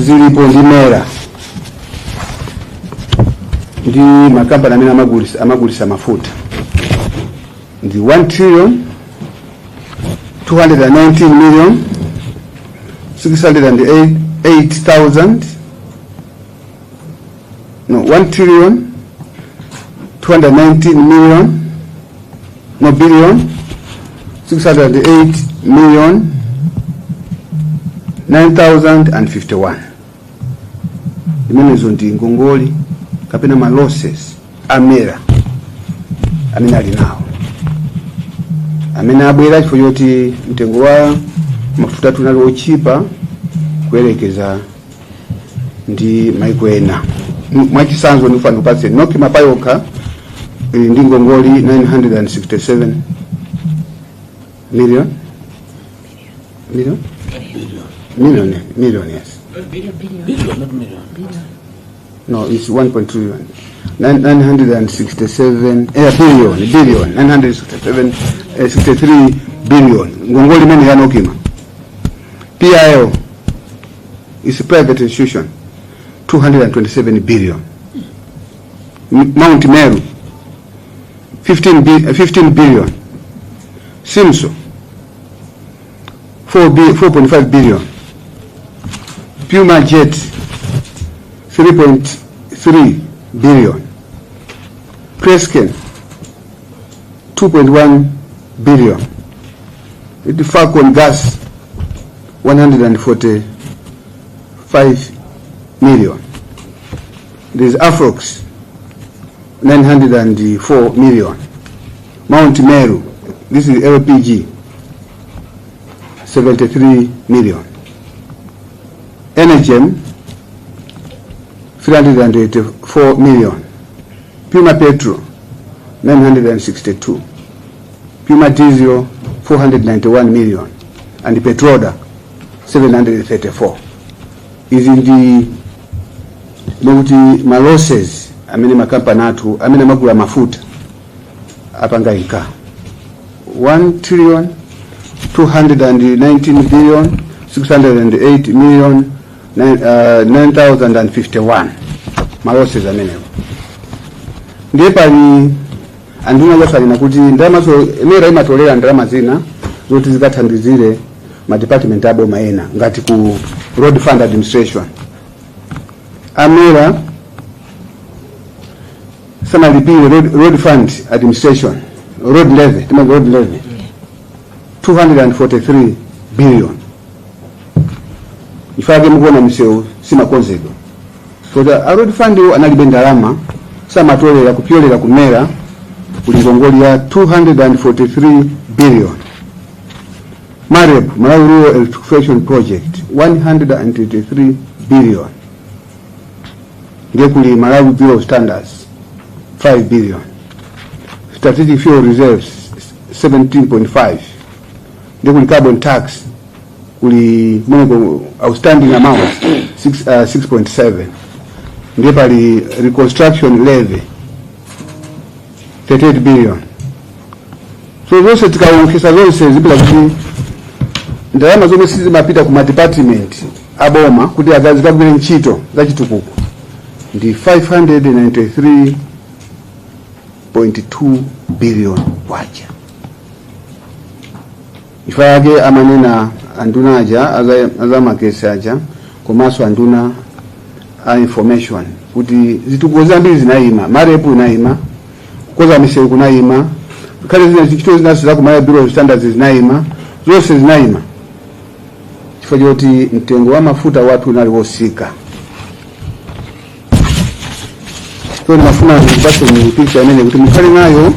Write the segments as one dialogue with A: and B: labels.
A: zilipo ndi MERA ndi makampani amene amagulisa mafuta ndi 1 trillion 219 million 608,000, no, 1 trillion 219 million, no, billion 608 million 9051. Imenezo ndi ngongoli kapena ma losses a MERA amene ali nawo, amene abwera chifukwa choti mtengo wa mafuta tunali ochipa kuyerekeza ndi maiko ena. Mwachitsanzo ndikufuna ndikupatse NOCMA payokha ili ndi ngongoli 967 million, million, million, million, yes.
B: Billion, not million.
A: No, it's 1.2 trillion. 967 billion, billion, 967, 63 billion. Ngongoli imene ya NOCMA. PIL is a private institution, 227 billion. Mount Meru, 15 billion. Simso, 4 4.5 billion. Puma Jet, 3.3 billion. Presscane, 2.1 billion. The Falcon Gas, 145 million. There's Afrox, 904 million. Mount Meru, this is LPG, 73 million. Energem, 384 million. Puma Petrol, 962. Puma Diesel, 491 million. And Petroda, 734. Izi ndi mokuti ma losses amene makampani athu amene amagula mafuta apanga inka 1 trillion 219 billion 608 million 9051, ma losses amenewo. Ndiye pali anduna chasalina kuti ndalamazo MERA imatolera ndalama zina zoti zikathandizire ma department aboma ena, ngati ku Road Fund Administration. A MERA sanalipire Road Fund Administration, road levy, timati road levy, 243 billion. Ifake mukuona misewu simakonzedwa so a road fund iwo analibe ndalama, samatolera. Kupyolera ku MERA kuli ngongoli ya 243 billion. MAREP, Malawi Rural Electrification Project, 123 billion. Ndiye kuli Malawi Bureau of Standards, 5 billion. Strategic Fuel Reserves, 17.5. Ndiye kuli carbon tax, kuli kumeneko outstanding amount 6, 6.7. Ndiye pali reconstruction levy, 38 billion. So zonse tikaonkhesa zonse zipita kuti ndalama zomwe sizimapita ku madepartment aboma kuti zikagwire ntchito za chitukuko ndi 593.2 billion kwacha. Ifa yake amanena anduna aja azamakesi aja komanso anduna a information kuti zitukuko zambiri zinayima. MAREP inayima, kukoza misewu kunayima, khale zina ntchito zinaso za ku Malawi Bureau of Standards zinayima, zonse zinayima chifukwa choti mtengo wa mafuta wathu unali wosika. So ndimafuna ndikupatseni picture imene kuti mukhale nayo,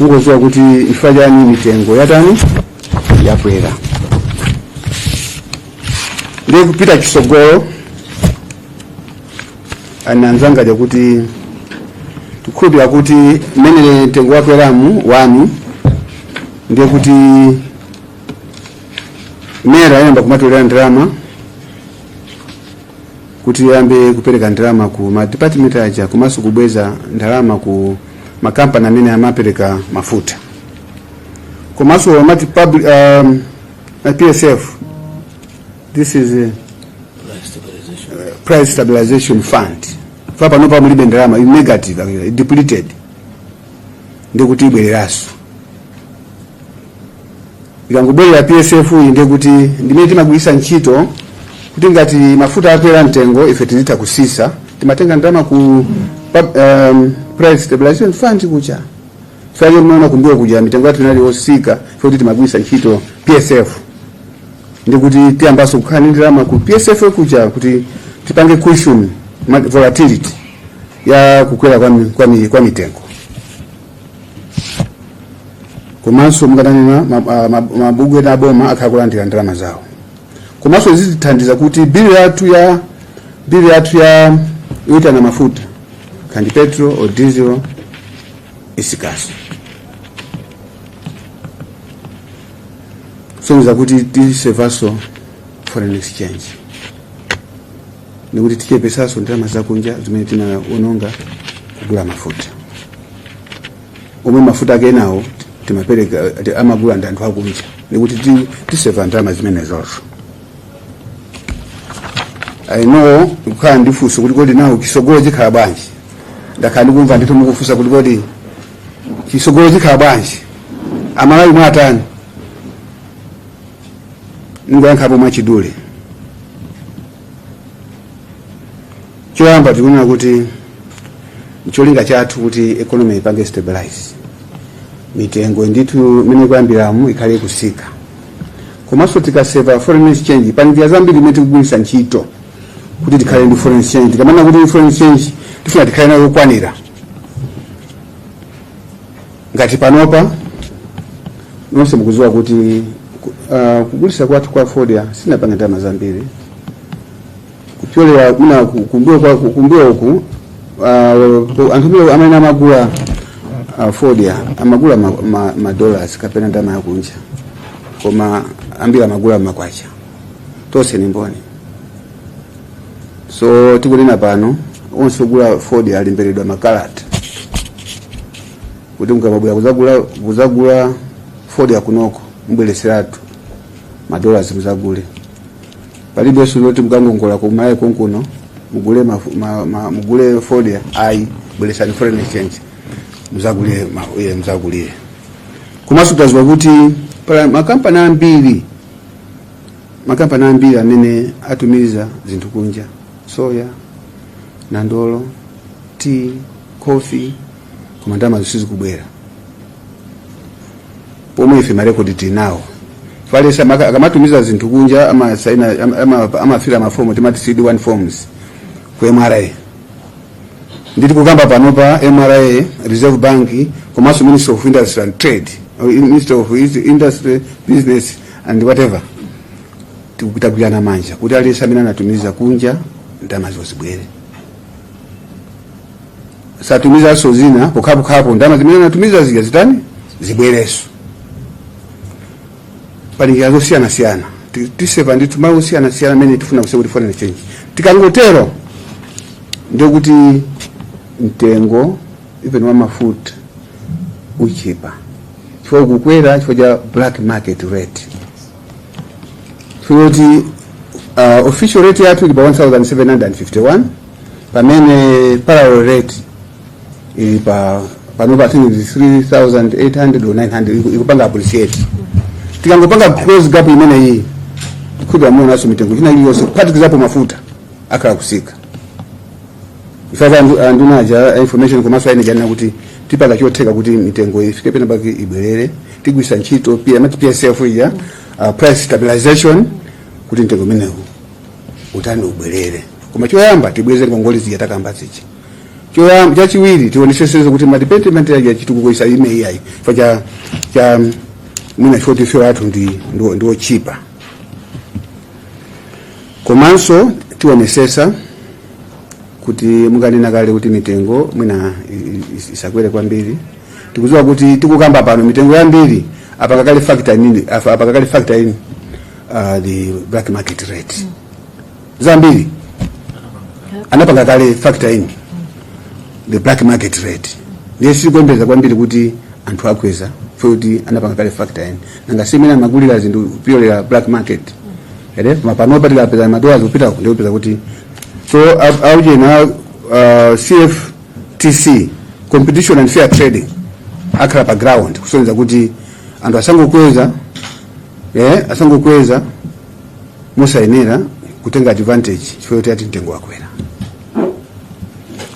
A: mungoziwa kuti chifukwa chani mitengo yatani, yakwera. Ndiye kupita chisogolo, ananzanga kuti tikhulupira kuti mmene mtengo wakweramu wanu, ndiye kuti MERA yayamba kumatolera ndalama kuti yambe kupereka ndalama ku ma department aja komanso kubweza ndalama ku makampani amene amapereka mafuta, komanso amati public, PSF, this is
B: Price stabilization. Stabilization.
A: Price Stabilization Fund. Fa panopa mulibe ndalama, ili negative, actually, depleted, ndikuti ibwereranso. Ikangobwerera PSF iyi, ndikuti ndimene timagwiritsa ntchito kuti ngati mafuta akwera mtengo, ife tizitha kusisa. Timatenga ndalama ku Price Stabilization Fund kucha. Fale mnaona kumbuyo kuja mitengo yathu inali yosika kuti timagwiritsa ntchito PSF. Ndikuti tiyambaso kukhala ndi ndalama ku PSF kuja kuti tipange cushion volatility ya kukwera kwa mitengo. Komanso mukatanena mabungwe na boma akhala kulandira ndalama zawo. Komanso zitithandiza kuti bill yathu ya yoitana mafuta, kandi petrol or diesel, isikaso. Sonza kuti tisevaso foreign exchange, nikuti tichepesaso ndalama zakunja zimene tinaononga kugula mafuta, omwe mafuta ake nawo timapereka, amagula ndi anthu akunja. Nikuti tiseva ndalama zimenezozo. I know kukhala ndi funso kuti kodi nawo chisogolo chikhala bwanji? Ndakhala ndikumva ndithu mukufunsa kuti kodi chisogolo chikhala bwanji, Amalawi mwatani? Ningoyankhapo mwachidule. Choyamba, tikunena kuti cholinga chathu kuti economy ipange stabilize, mitengo ndithu imene ikuyambiramu ikhale ikusika. Komanso tikaseva foreign exchange, pali njira zambiri imene tikugwiritsa ntchito kuti tikhale ndi foreign exchange. Tikamana kuti foreign exchange tifuna tikhale nayo yokwanira, ngati panopa nonse mukudziwa kuti kugulitsa kwathu kwa fodya sinapange ndalama zambiri kupyolera mwina kumbuyo uku. Anthu amene amagula fodya amagula ma dollars kapena ndalama yakunja, koma ambiri amagula makwacha. Tonse ni mboni. So tikunena pano, onse ogula fodya alemberedwa makalata kuti mukabwera kuzagula fodya kunoko, mubwereseratu ma dollars muzagule. Palibenso zoti mukangongola kumayi konkuno mugule mugule fodya, ayi. Bweresani foreign exchange muzagulire muzagulire. Komanso taziwa kuti pala makampani ambiri amene atumiza zinthu kunja, soya, nandolo, tea, coffee, koma ndalama zisizikubwera pomwe ife marekodi tinawo. Falesa akamatumiza zinthu kunja amasaina, amafira mafomu timati CD1 forms ku MRA. Nditi kukamba panopa, MRA, Reserve Bank, komanso Ministry of Industry and Trade, or Ministry of Industry, Business and whatever, tikutagwirana manja kuti aliyense amene anatumiza kunja ndalama zibwere. Satumizanso zina pokhapokhapo ndalama zimene anatumiza zija zitani? Zibwereso. Pali njira zosiyanasiyana. Tiseva ndithu malo osiyanasiyana amene tifuna kuseva kuti foreign exchange. Tikangotero, ndikuti mtengo even wa mafuta uchepa, chifukwa kukwera chifukwa cha black market rate, chifukwa kuti official rate yathu ili pa 1751, pamene parallel rate ili pa panopa, I think it's 3800 or 900, ikupanga appreciate. Tikangopanga close gap imene iyi, tikhudwa muonaso mitengo china iliyonse kuphatikizapo mafuta akhala kusika. Ifaka anduna aja information komanso aine janena kuti tipanga chotheka kuti mitengo ifike pena pake ibwerere. Tigwisa ntchito amati PSF ija, price stabilization, kuti mtengo umenewu utani? Ubwerere. Koma choyamba tibweze ngongole zija takamba zija choyamba. Chachiwiri, tionesesezo kuti ma department aja chitukuko isaime iyayi fa cha mwina chifukwa ife athu ndi ochipa. Komanso tionesesa kuti mukanena kale kuti mitengo mwina isakwere kwambiri. Tikudziwa kuti tikukamba pano mitengo yambiri apanga kale factor in, apanga kale factor in the black market rate. Zambiri anapanga kale factor in the black market rate. Ndiye sikuyembeza kwambiri kuti anthu akweza, kuti anapanga kale factor in. Nanga simene amagulira zinthu kupyolera black market. Ere mapanopa tikapeza madollars kupita ndikupeza kuti so aujena CFTC, Competition and Fair Trading, akhala pa ground kusonyeza kuti anthu asangokweza, asangokweza mosayenera kutenga advantage chifukwa choti ati mtengo wakwera.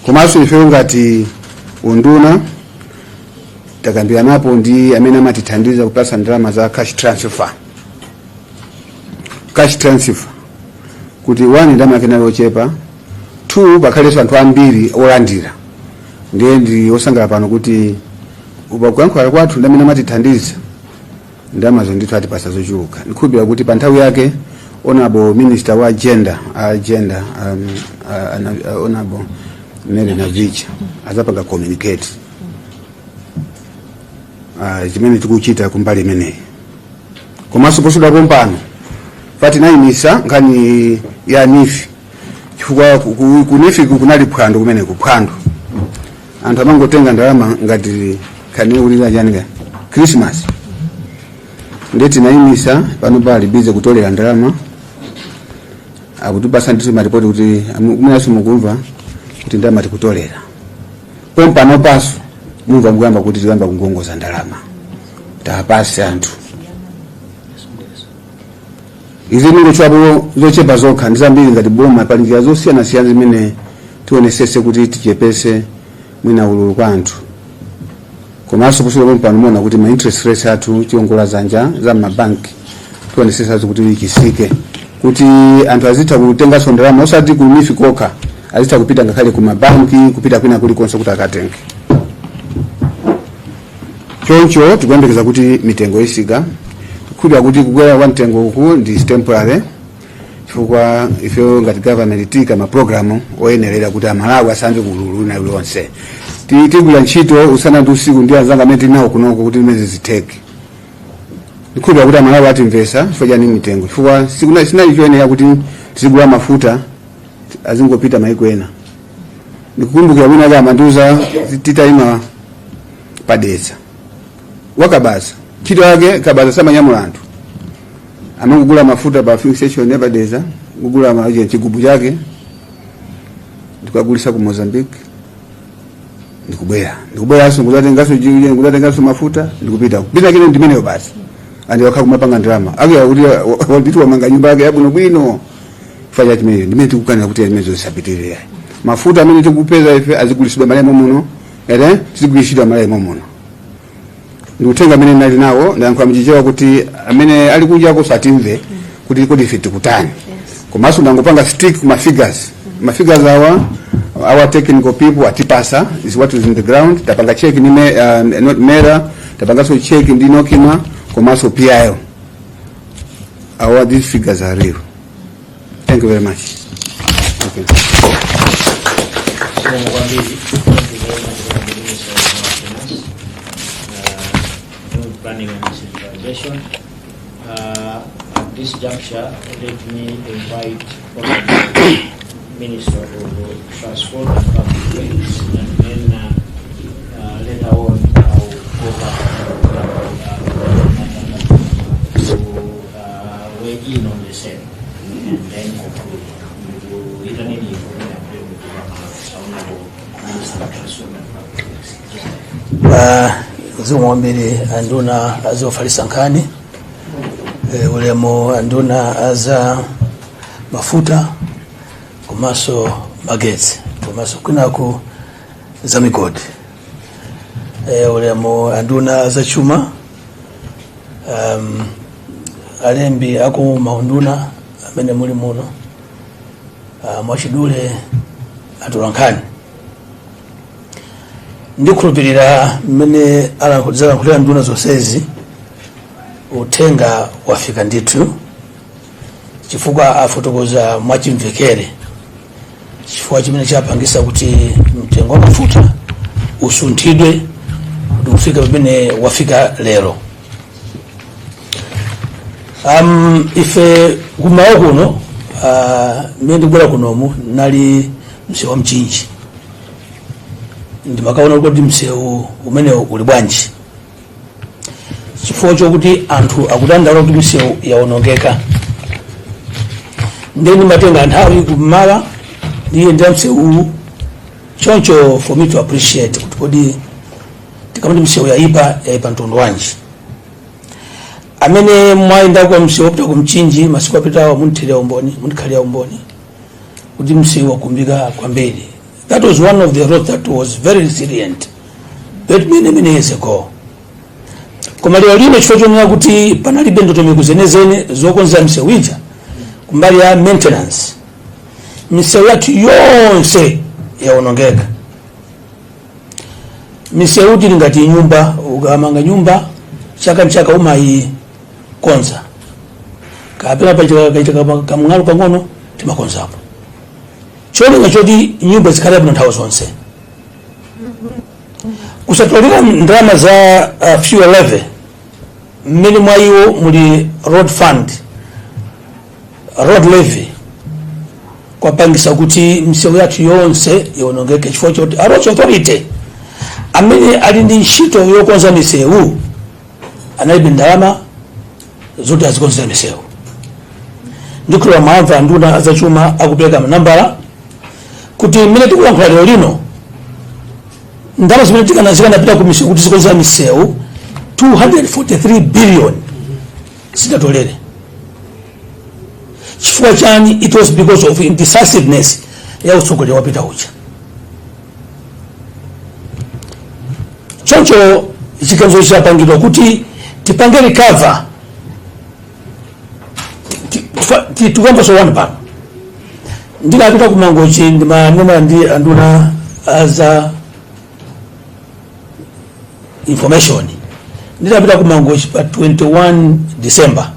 A: Komanso ifeyo ngati unduna takambiranapo ndi amene amatithandiza kupasa ndalama za cash transfer, cash transfer kuti one, ndalama yake inali yochepa, two, pakhalenso anthu ambiri olandira. Ndiye ndi osangala pano kuti upakuyankhula kwathu ndi amene amatithandiza, ndalamazo ndithu atipasa zochuluka. Ndikhulupirira kuti pa nthawi yake Honorable Minister wa Gender, gender Honorable Mary Navicha azapanga communicate chimene tikuchita kumbali imeneyi. Komanso posudwapo mpano fatinayimisa nkhani ya NEEF chifukwa ku NEEF kunali phwando kumeneko, phwando, anthu amangotenga ndalama ngati khani kulira chani, Christmas. Ndiye tinayimisa. Pano pali busy kutolera ndalama, akutipasa ndithu maripoti kuti kumenanso mukumva kuti ndalama tikutolera pompano. Paso mumva mukuyamba kuti tikuyamba kungongoza ndalama tapase anthu. Izi ningochwapo zochepa zokha, ndi zambiri. Ngati boma pali njira zosiyanasiyana zimene tionesese kuti tichepese mwina ululu kwa anthu. Komanso posula pompano muona kuti ma interest rates athu, chiongola zanja za mabanki, tionesesazo kuti chisike kuti anthu azitha kutenganso ndalama, osati ku NEEF kokha, azitha kupita ngakhale ku mabanki, kupita kwina kulikonse kuti akatenge. Choncho tikuyembekeza kuti mitengo isika. Tikhulupirira kuti kukwera kwa mtengo uku ndi temporary chifukwa ife ngati government tika mapulogalamu oyenerera kuti Amalawi asamve kululu na uliwonse. Tigwira ntchito usana ndi usiku ndi anzanga amene tili nawo kunoko kuti zimene zitheke. Ndikhulupirira kuti Amalawi atimvesa chifukwa chani mitengo, chifukwa sinali choyenera kuti tizigula mafuta azingopita maiko ena. Ndikukumbukira wina ake amandiuza titayima padetsa wakabaza, ntchito yake kabaza, samanyamula anthu, amangogula mafuta pa filling station yapadeza, kugula chigubu chake ndikukagulisa ku Mozambique, ndikubwera, ndikubweranso ndikuzatenganso, ndikuzatenganso mafuta, ndikupita kupita kene ndimeneyo basi. Andi wakha kumapanga ndalama akuya kuti ndithu wamanga nyumba yake yabwinobwino chifukwa cha chimeneyo. Ndimene tikukanira kuti zimene zisapitirire. Mafuta amene tikupeza ife azigulisidwa malemo muno, ere tizigulisidwa malemo muno. Ndikutenga amene ndinali nawo, ndayankhula mchichewa kuti amene ali kunjako satimve kuti kodi ife tikutani. Komanso ndangopanga stick kuma figures. Ma figures awa, our technical people atipasa, is what is in the ground. Tapanga check ni not MERA, tapanganso check ndi NOCMA komanso PIL. Our these figures are real. Thank you very much. Okay.
B: Zikomo kwambiri. Thank you very much, Honorable Minister of Finance, Economic Planning and Decentralization. At this juncture, let me invite Honorable Minister of Transport and Public Works, and then later on I'll go back to weigh in on the same and then conclude. Ndikuyitaneni Honorable Minister of Transport and Public Works.
C: Zikomo kwambiri anduna azofalitsa nkhani, ulemu anduna aza mafuta komanso magetsi komanso kwinaku za migodi, ulemu anduna azachuma, alembi aku maunduna amene muli muno, mwachidule atolankhani, ndikhulupirira mmene zalankhulira nduna zonsezi uthenga wafika ndithu, chifukwa afotokoza mwachimvekere chifukwa chimene chapangisa kuti mtengo wa mafuta usunthidwe kuti ufike pamene wafika lero. Ife kumawa kuno, mmene ndikubwera kunomu nali msewu wa Mchinji, ndimakaona kuti msewu umenewu uli bwanji, chifukwa chokuti anthu akudandaula kuti msewu yawonongeka. Ndiye ndimatenga nthawi kummawa ndiyendera msewuwu choncho for me to appreciate kuti kodi tikamati msewu yayipa, yayipa mtundu wanji. Amene mwayendako msewu wopita ku Mchinji masiku apitawo mundithirira umboni, mundikhalira umboni kuti msewu wakumbika kwambiri. That was one of the roads that was very resilient, but many, many years ago. Koma lero lino, chifukwa chonena kuti panalibe ndondomeko zenizeni zokonzera msewu ija kumbali ya maintenance, misewu yathu yonse yawonongeka. Misewu tili ngati nyumba. Ukamanga nyumba, chaka nchaka umayikonza, kapena pachika kamng'alu pang'ono timakonzapo, cholinga choti nyumba zikhale bwino nthawi zonse. Kusatolera ndalama za fuel levy, mmene mwa iwo muli road fund, road levy, kwapangisa kuti misewu yathu yonse iwonongeke, chifukwa choti a Roads Authority amene ali ndi ntchito yokonza misewu analibe ndalama zoti azikonzera misewu. Ndikhulupirira mwamva anduna azachuma akupereka manambala kuti mmene tikulankhula lero lino, ndalama zimene zikanapita ku misewu kuti zikonzera misewu, 243 billion, sidatolere. Chifukwa chani? It was because of indecisiveness ya utsogoleri wapita uja. Choncho chiganizo chapangidwa kuti tipange recover. Tikuyamba sowani pano. Ndinapita ku Mangochi, ndimanena ndi anduna aza information. Ndinapita ku Mangochi pa 21 December.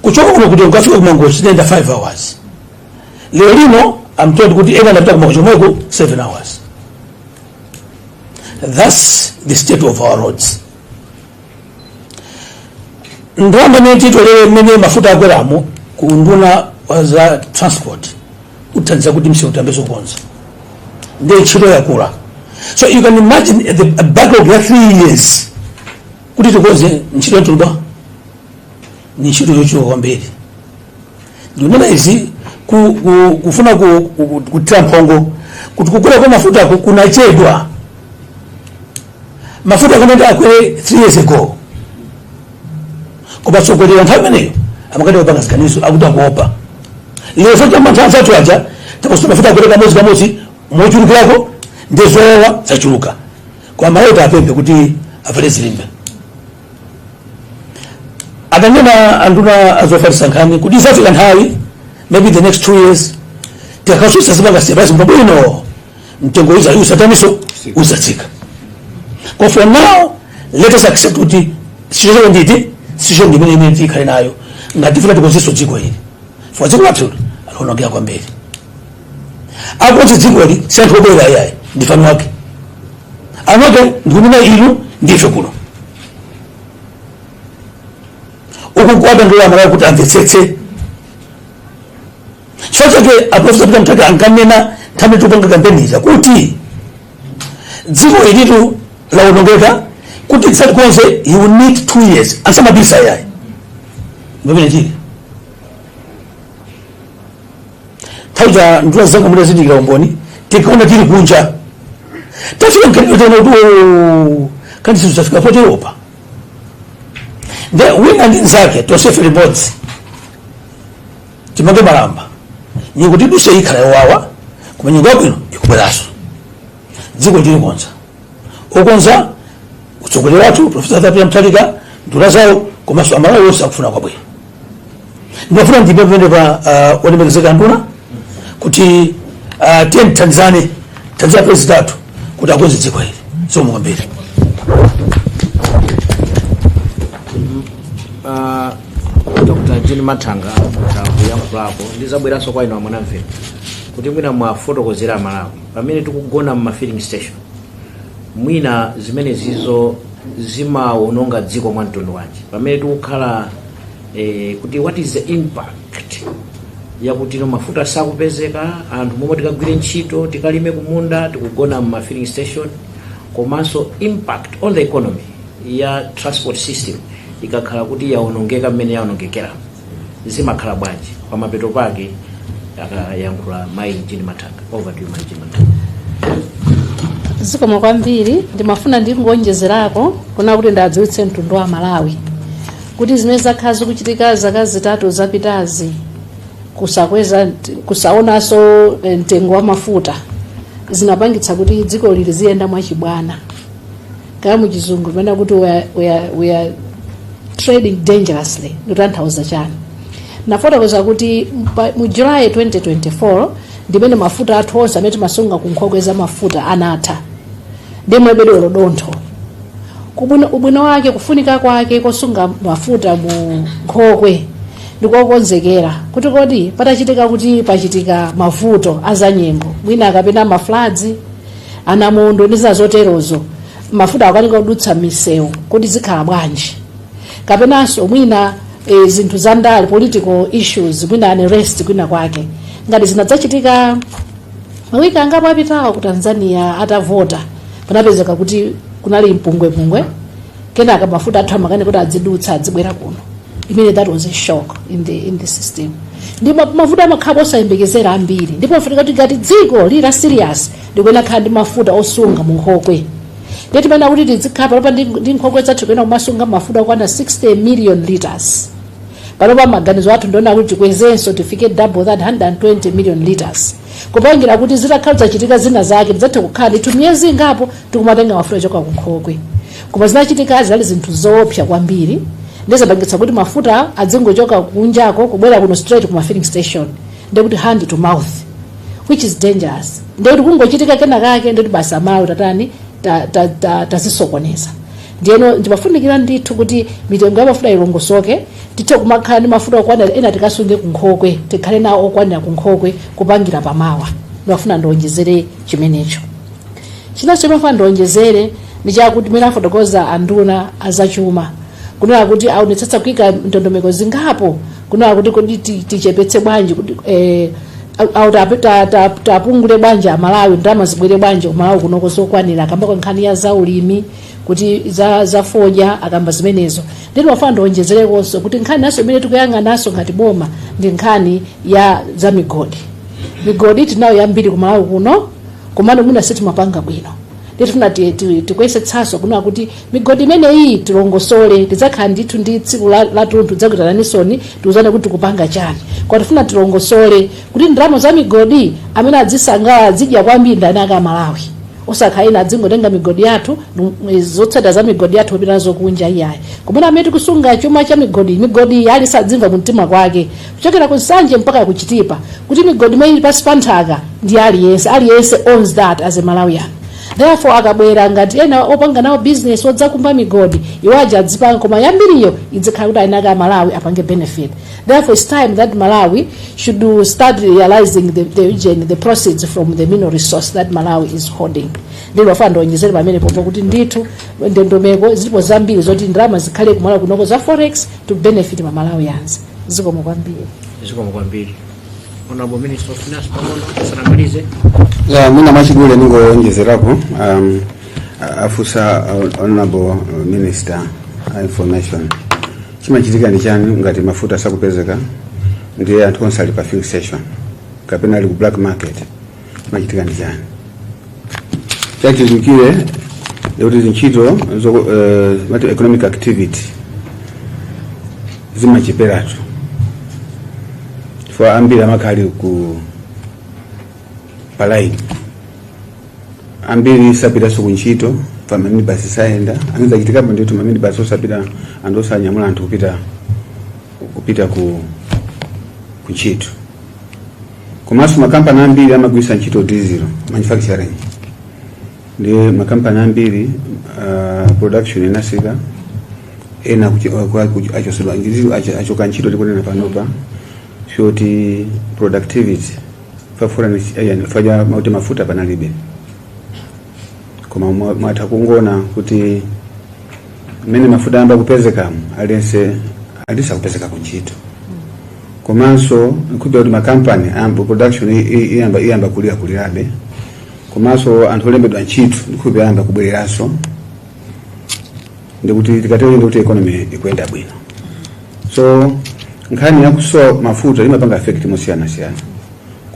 C: Kuchoka kuno kuti ukafika ku Mangochi tinayenda 5 hours. Lero lino I'm told kuti ena anapita ku Mangochi komweko 7 hours. That's the state of our roads. Ndalama imene titolere mmene mafuta akweramo ku unduna wa za transport uthandiza kuti msewu tiyambe kukonza. Ndiye ntchito yakula. So you can imagine the backlog ya 3 years kuti tikonze ntchito yatuluba ni ntchito yochuluka kwambiri. Ndikunena izi kufuna kuthira mphongo kuti kukwera kwa mafuta kunachedwa. Mafuta akanati akwere 3 years ago, koma atsogoleri nthawi imeneyo amakati kupanga ziganizo akuti akuopa. Lero sochamba nthawi zathu aja taposa mafuta akwere kamodzi kamodzi mochulukirako, ndi zowawa zachuluka. Koma Malawi apemphe kuti avale zilimbe. Adanena anduna azofalitsa nkhani kuti izafika nthawi, maybe the next 2 years, tikakasusa zipanga stabilize bwino, mtengo uza usataniso uzatsika. But for now, let us accept kuti situation nditi situation ndimene imene tikhale nayo ngati tifuna tikonzenso dziko ili, for dziko lathu alionongeka kwambiri. Akonze dzikoli si anthu obwera iyayi, ndife eni ake. Eni ake ndikunena inu, ndife kuno. Uku kuwadandaula Amalawi kuti amvetsetse. Chifukwa chake aprofesa Peter Mutharika ankanena nthawi tikupanga kampeni ija kuti dziko ilitu lawonongeka, kuti tisatikonze he will need 2 years. Ansamabisa yayi, pamene tili nthawi za nduna zanga mutazindikira umboni, tikaona tili kunja tafika mkati kuti, "Oh, kandi zinthu zafika poteropa." Nde wina ndi nzake, tonsefe limodzi timange malamba. Nyengo tiduse ikhala yowawa, koma nyengo yabwino ikubweranso. Dziko tilikonza, okonza utsogoleri wathu Profesa Arthur Peter Mutharika, nduna zawo, komanso Amalawi onse akufuna kwabwino. Ndimafuna ndipe pamene pa olemekezeka nduna kuti tiye tithandizane, thandiza president athu kuti akonze dziko ili. Zikomo kwambiri.
B: Dr. Jean Mathanga kuyankhulako, ndizabweranso kwa inu amwanamvera kuti mwina mwafotokozera Amalawi pamene tikugona mma filling station, mwina zimene zizo zimawononga dziko mwa mtundu wanji, pamene tikukhala kuti what is the impact yakuti no mafuta sakupezeka, anthu momwe tikagwire ntchito, tikalime kumunda, tikugona mma filling station, komanso impact on the economy ya transport system ikakhala kuti yaonongeka mmene yaonongekera. Zimakhala bwanji? Pamapeto pake akayankhula Mayi Jean Mathanga. Over to you, Mayi Jean Mathanga.
D: Zikomo kwambiri. Ndimafuna ndingonjezerako kuna kuti ndadziwitse mtundu wa Malawi kuti zimene zakhala zikuchitika zaka 3 zapitazi, kusakweza, kusaonanso mtengo wa mafuta, zinapangitsa kuti dziko lili ziyenda mwachibwana. Kaya muchizungu pamene kuti we are trading dangerously. Ndikutanthauza chani? Nafotokoza kuti mu July 2024 ndimene mafuta athu onse amene timasunga ku nkhokwe za mafuta anatha, ndimwe bedolo dontho. Ubwino wake, kufunika kwake kosunga mafuta mu nkhokwe ndikokonzekera kuti kodi patachitika kuti pachitika mavuto azanyengo, mwina kapena mafloods, anamondo ndi zina zoterozo, mafuta akanika kudutsa misewu, kuti zikhala bwanji? Kapenanso mwina zinthu za ndale, political issues, mwina unrest kwina kwake, ngati zinadzachitika mawiki angapo apitawo ku Tanzania atavota, panapezeka kuti kunali mpungwepungwe, kenaka mafuta athu amakani kuti adzidutsa, adzibwera kuno. Imene that was a shock in the system. Ndipo mafuta amakhala osayembekezera ambiri, ndipo afunika kuti ngati dziko lili la serious, ndikuena khala ndi mafuta osunga mu nkhokwe. Ndiye timene kuti tizikhala panopa ndi nkhokwe zathu kuena kumasunga mafuta okwana 60 million liters. Panopa maganizo athu ndiona kuti tikwezenso, tifike double that, 120 million liters, kupangira kuti zitakhala zachitika zina zake tidzathe kukhala ndithu miyezi ingapo tikumatenga mafuta choka kunkhokwe. Koma zinachitika zinali zinthu zoopsa kwambiri, ndizapangitsa kuti mafuta adzingochoka kunjako kubwera kuno straight kuma filling station, ndekuti hand to mouth, which is dangerous. Ndekuti kungochitika kena kake, ndekuti basi, Amawi tatani, tazisokoneza. Ndiyeno ndimafunikira ndithu kuti mitengo ya mafuta ilongosoke, tithe kumakhala ndi mafuta okwanira, ena tikasunge kunkhokwe, tikhale nawo okwanira kunkhokwe kupangira pamawa. Ndimafuna ndionjezere chimenecho. Chinanso chimafuna ndionjezere ndi chakuti mene afotokoza anduna azachuma kunena kuti aonetsetsa kuyika ndondomeko zingapo kunena kuti kodi tichepetse bwanji, kuti au tapungule bwanji Amalawi, ndalama zibwere bwanji kumalawi kunoko zokwanira, akamba kwa nkhani ya zaulimi, kuti za fodya, akamba zimenezo. Ndi ndimafuna ndionjezerekonso kuti nkhani naso imene tikuyang'ananso ngati boma ndi nkhani ya za migodi. Migodi tinayo yambiri kumalawi kuno, komano mwina sitimapanga bwino. Nditifuna tikuyesetsanso kunena kuti migodi imeneyi tilongosole. Tidzakhala ndithu ndi tsiku la tunthu, tidzakuitananisoni, tiuzane kuti tikupanga chani. Kwa tifuna tilongosole kuti ndalama za migodi amene adzisangalala, adzidya kwambiri ndani aka Malawi, osakhala ina adzingotenga migodi yathu, zotsatira za migodi yathu kupita nazo kunja, iyayi. Kumene amene tikusunga chuma cha migodi, migodi ali sadzimva mumtima kwake, kuchokera ku Nsanje mpaka ku Chitipa, kuti migodi imene ili pansi pa nthaka ndi aliyense. Aliyense owns that as a Malawian. Therefore akabwera ngati ena opanga nawo business odzakumba migodi, iwo aja adzipanga, koma yambiriyo idzikhala kuti ainaka Amalawi apange benefit. Therefore it's time that Malawi should start realizing the proceeds from the mineral resource that Malawi is holding. Ndilofuna ndionjezere pamene popo kuti ndithu ndondomeko zilipo zambiri zoti ndalama zikhale kumalawi kunoko za forex to benefit ma Malawians. Zikomo kwambiri.
B: Zikomo kwambiri. Honorable Minister of Finance, pang'ono tisanamalize.
A: Ya, mwina mwachidule ningowonjezerapo. Afusa honorable minister a information, chimachitika ndi chani ngati mafuta sakupezeka, ndiye anthu onse ali pa filling station kapena ali ku black market, chimachitika ndi chani? Chachitikire ndikuti ntchito mati economic activity zimacheperatu, chifukwa ambiri amakhala ali ku palaini, ambiri sapitanso kuntchito pa maminibasi sayenda. Anazachitikapo ndithu, maminibasi osapita, anthu osanyamula anthu kupita ku ntchito. Komanso makampani ambiri amagwiritsa ntchito diesel, manufacturing, ndi makampani ambiri production inasika, ena achosedwa, achoka ntchito tikunena panopa, shoti productivity faja mauti mafuta panalibe. Koma mwatha kungona kuti mmene mafuta ayamba kupezekamo, aliyense alisa kupezeka kuntchito. Komanso nkhupira kuti makampani ayamba production iyamba kulira kulirabe. Komanso anthu olembedwa ntchito ndikhupira ayamba kubwereranso, ndikuti tikatero ndikuti economy ikuyenda bwino. So Nkhani yakusowa mafuta imapanga affect mosiyanasiyana,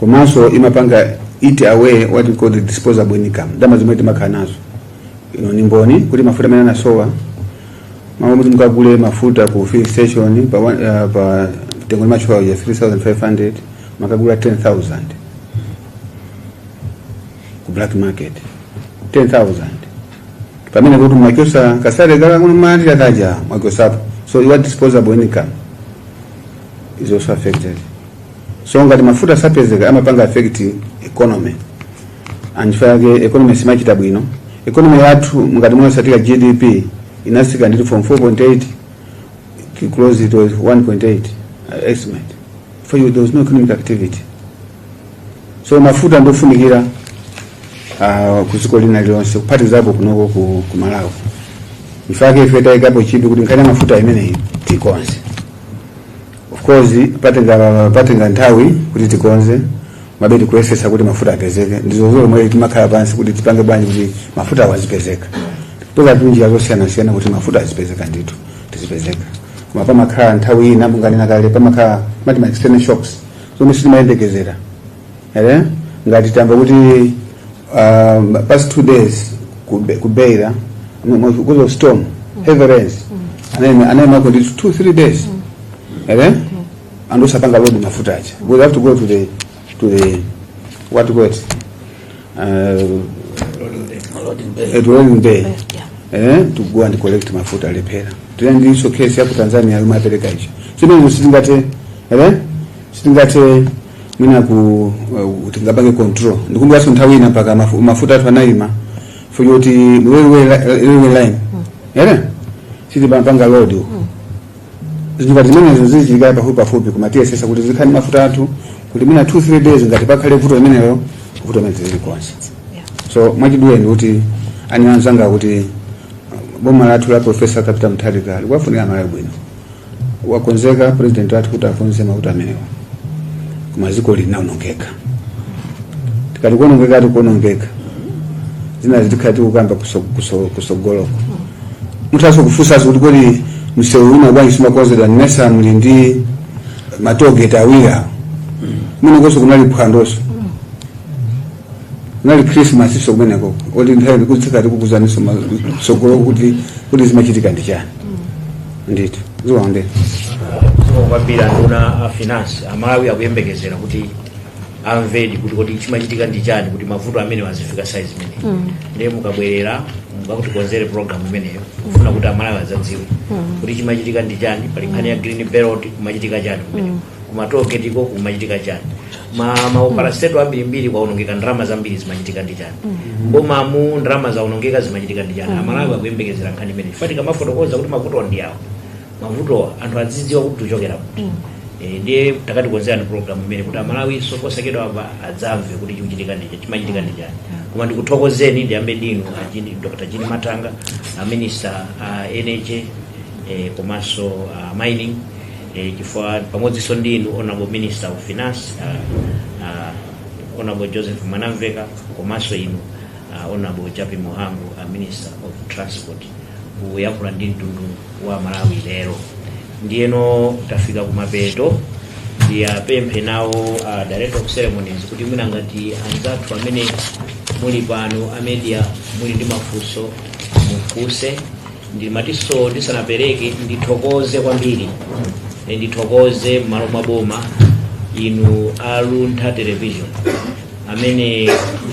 A: komanso imapanga eat away what we call the disposable income, ndalama zimene timakhala nazo. Ino ni mboni kuti mafuta amene anasowa, mawu kuti mukagule mafuta ku filling station pa mtengo limachoka ya 3500, makagula 10,000 ku black market, 10,000, pamene kuti mwachosa ka salary kala kuno mali kaja mwachosapo. So your disposable income is also affected. So ngati mafuta sapezeka, amapanga affect economy, and chifukwa economy simachita bwino. Economy yathu, ngati mwasatika GDP inasika nditi from 4.8 to close, it was 1.8 estimate for you. There was no economic activity. So mafuta ndofunikira kuziko lina lilonse, kuphatikizapo kunoko ku Malawi. Ifake ife tayikapo chidwi kuti nkhani ya mafuta imeneyi tikonze. Of course patenga nthawi kuti tikonze, mabedi kuyesesa kuti mafuta apezeke. Ndizo zomwe timakhala pansi kuti tipange bwanji kuti mafuta awazipezeka. Toka njira zosiyanasiyana kuti mafuta azipezeka ndithu, tizipezeka. Koma pamakhala nthawi ina, munganena kale, pamakhala mati ma external shocks zomwe sitimayembekezera. Ere ngati tamva kuti past 2 days ku Beira, because of storm, heavy rains, anayemako ndi 2-3 days, ere and osapanga load mafuta aja. We have to go to the what you call it,
C: Loading bay.
A: At loading bay to go and collect mafuta. Alephera. Tena ndiso case ya ku Tanzania yomwe apereka icho chimene sitingate, sitingate mwina ku tingapange control. Ndikumbukanso nthawi ina mpaka mafuta athu anayima for yoti railway line ere sitipanga load uko. Zinthu ngati zimenezo zichitika pafupi pafupi, koma tiyesesa kuti zikhale mafuta athu kuti mwina 2 3 days ngati pakhale vuto limenelo, vuto limene zilikonse. So mwachidule ndikuti ani anzanga kuti boma lathu la Professor Peter Mutharika likuwafunira Malawi bwino. Wakonzeka president wathu kuti akonze mavuto amenewa, koma dziko linaonongeka. Tikati kuonongeka, tikuonongeka. Zina zitikhala tikukamba kusogoloko. Muthaso kufunsanso kuti kodi msewu wina bwanji simakonzedwa? Mmesa muli ndi ma tollgate awiri awo? Kumenekonso kunali phwandonso, kunali Christmas iso kumeneko, oti nthawi kutsika tikukuzaniso sogolo kuti zimachitika ndi chani. Ndithu, ziwaondera.
B: Zikomo kwambiri, anduna a finance. Amalawi akuyembekezera kuti amvedi kuti kodi chimachitika ndi chani kuti mavuto amene azifika size imeneyi. Ndiye mukabwerera mukakutikonzere program imeneyo, kufuna kuti Amalawi adzadziwe kuti chimachitika ndi chani. Pali nkhani ya green belt, kumachitika chani kumeneko? Kuma tollgateko kumachitika chani? Ma parastatal ambirimbiri kwaonongeka ndalama zambiri, zimachitika ndi chani? Bomamu ndalama zaonongeka, zimachitika ndi chani? Amalawi akuyembekezera nkhani imeneyi. Fati kamafotokoza kuti mavuto ndi awo, mavutowa anthu azidziwa kuti tichokera kuti. Ndiye takatikonzerani program imene kuti Amalawi posachedwa apa adzamve kuti chikuchitika ndi chimachitika ndi chani. Koma ndikuthokozeni, ndiyambe ndinu Dr. Jean Mathanga, a minister a energy komanso mining, chifukwa pamodzinso ndinu honorable minister of finance, Honorable Joseph Mwanamveka, komanso inu Honorable Jappie Mhango, minister of transport, kuyankhula ndi mtundu wa Malawi lero. Ndiyeno tafika kumapeto. Ndiyapemphe nawo director of ceremonies kuti mwina ngati anzathu amene muli pano a media muli ndi mafunso, mufunse. Ndimatinso ndisanapereke, ndithokoze kwambiri. Ndithokoze m'malo mwa boma inu a Luntha Television amene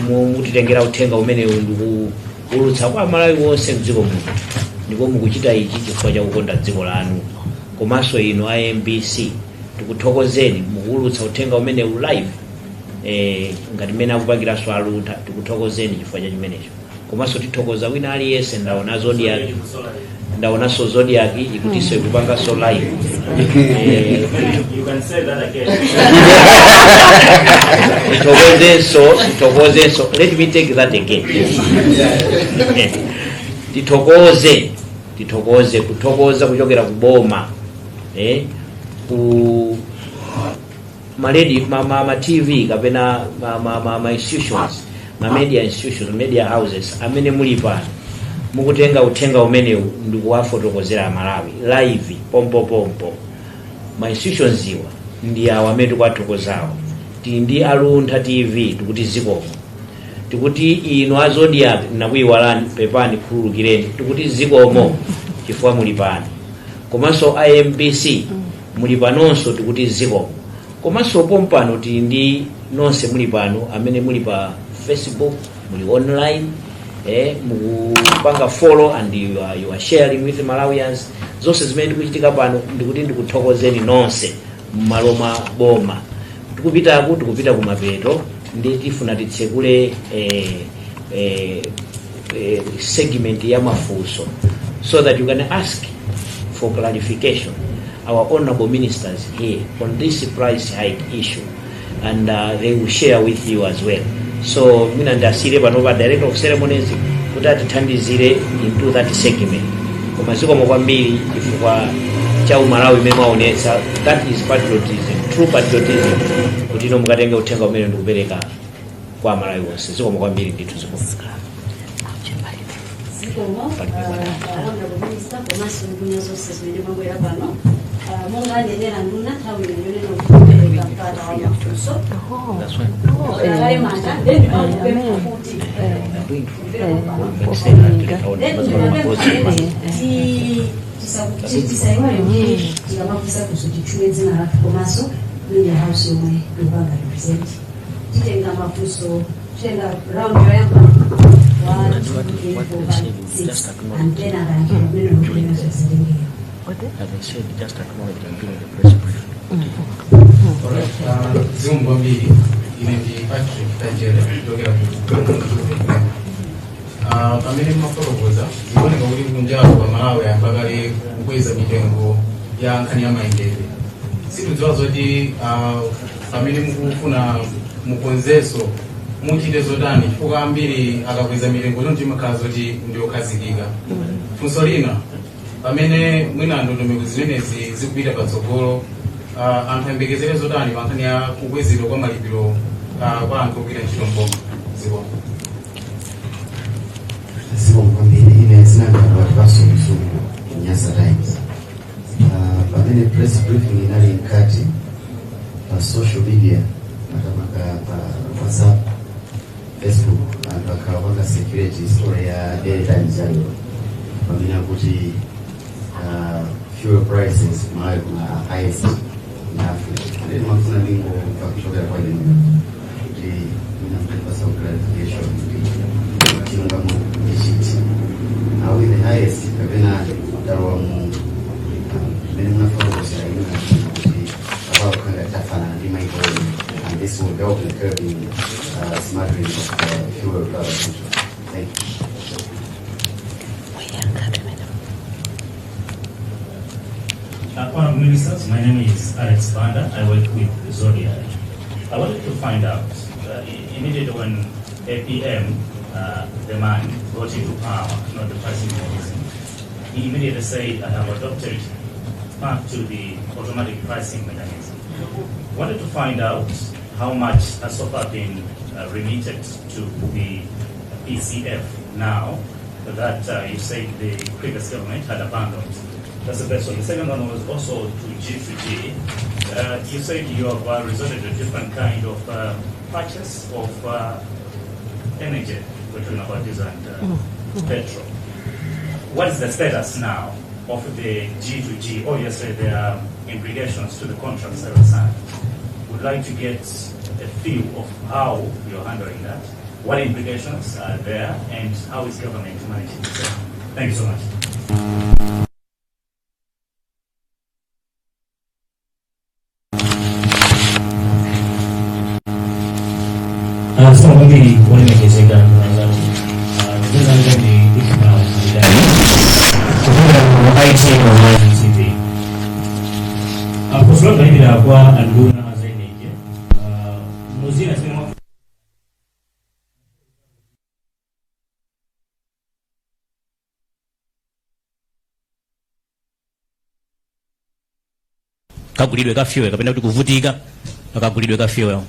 B: mutitengera uthenga umenewu ndikuwulutsa kwa Amalawi wonse mdziko muno, ndipo mukuchita ichi chifukwa chakukonda dziko lanu. Komanso inu a MBC, tikuthokozeni, mukuwulutsa uthenga umenewu live ngati mmene akupangiranso aluntha. Tikuthokozeni chifukwa cha chimenecho. Komanso tithokoza wina aliyense. Ndaona Zodiac, ndaonanso Zodiac ikutinso ikupanganso live.
E: You can say that again.
B: Tithokozenso, tithokozenso. Let me take that again. Tithokoze, tithokoze, kuthokoza kuchokera ku boma, ku maledi ma TV kapena ma institutions, ma media institutions, media houses amene muli pano mukutenga uthenga umenewu ndikuwafotokozera Amalawi live pompopompo. Ma institutions iwa ndi awa amene tikuwathokozawo. Tili ndi a Luntha TV, tikuti zikomo. Tikuti inu a Zodiak, nakuyiwalani, pepani, khululukireni, tikuti zikomo chifukwa muli pano. Komanso a MBC muli panonso, tikuti zikomo. Komanso pompano tili ndi nonse muli pano amene muli pa Facebook, muli online, mukupanga follow and you are sharing with Malawians zonse zimene tikuchitika pano. Ndikuti ndikuthokozeni nonse m'malo mwa boma. Tikupitaku, tikupita kumapeto, ndi tifuna titsekule segment ya mafunso so that you can ask for clarification our honorable ministers here on this price hike issue, and they will share with you as well. So mwina ndasire panopa director of ceremonies kuti atithandizire into that segment. Koma zikomo kwambiri chifukwa cha umalawi imene mwaonetsa. That is patriotism, true patriotism, kuti ino mukatenge uthenga umene ndikupereka kwa Amalawi onse. Zikomo kwambiri ndithu, zikomo.
E: Zikomo, Honorable Minister, komanso nduna zonse zimene mwabwera pano. Monga anenera nduna, nthawi ino yonena kupereka mpata wa mafunso. Kale manja, then ndimangopempha kuti tisayiwale kuti tikamafunsa funso titchule dzina lathu komanso media house yomwe tikupanga represent. Titenga mafunso, titenga round yoyamba, 1, 2, 3, 4, 5, 6, and then akayankhula kumene ndikutenga zazitengera.
B: As I said, just acknowledge and during the press briefing.
F: Alright, zikomo kwambiri. Ine ndi Patrick Tajere kuchokera ku. Pamene mmafotokoza, zikuoneka kuti kunjaku pa Malawi ayamba kale kukweza mitengo ya nkhani ya mayendedwe. Sikudziwa zoti pamene mukufuna mukonzenso muchite zotani, chifukwa ambiri akakweza mitengo choncho imakhala zoti ndiyokhazikika. Funso lina, pamene mwina ndondomeko zimenezi zikupita patsogolo, anthu ayembekezere zotani pa nkhani ya kukwezedwa kwa malipiro kwa anthu ogwira ntchito mboma? Zikomo.
G: Zikomo kwambiri. Ine zinangabwa Paso Mzungu, Nyasa Times. Pamene press briefing inali mkati, pa social media, makamaka pa WhatsApp, Facebook, anthu akhala panga circulate story ya Daily Times yalero pamene akuti fuel prices Malawi kuna highest in Africa. Then mafuna ndingomva kuchokera kwa inu kuti mwina mutipasa clarification kuti chilungamo ndi chiti. Are we the highest, kapena talowa mu mmene munafotokozera inu kuti apapo khanga tafanana ndi maiko ena, and this will help in curbing smuggling of fuel to other countries? Thank you.
H: Honorable Ministers, my name is Alex Banda. I work with Zodiak. I wanted to find out, immediately when APM, the man, got into power, not the pricing mechanism, he immediately said, "I have adopted back to the automatic pricing mechanism." Wanted to find out how much has so far been remitted to the PCF now that you said the previous government had abandoned. That's the first one. The second one was also to G2G. You said you have resorted to a different kind of purchase of energy. We're talking about diesel and petrol. What is the status now of the G2G? Obviously, there are implications to the contracts that were signed. Would like to get a feel of how you're handling that. What implications are there, and how is government managing this? Thank you so much.
I: Zikomo kwambiri, olemekezeka nduna zathu. Dzina langa ndi Ismail Zidani kuchokera ku ITN Online TV. Funso langa lipita kwa anduna a za energy. Muzina zimene kagulidwe ka fuel kapena kuti kuvutika pakagulidwe ka fuel,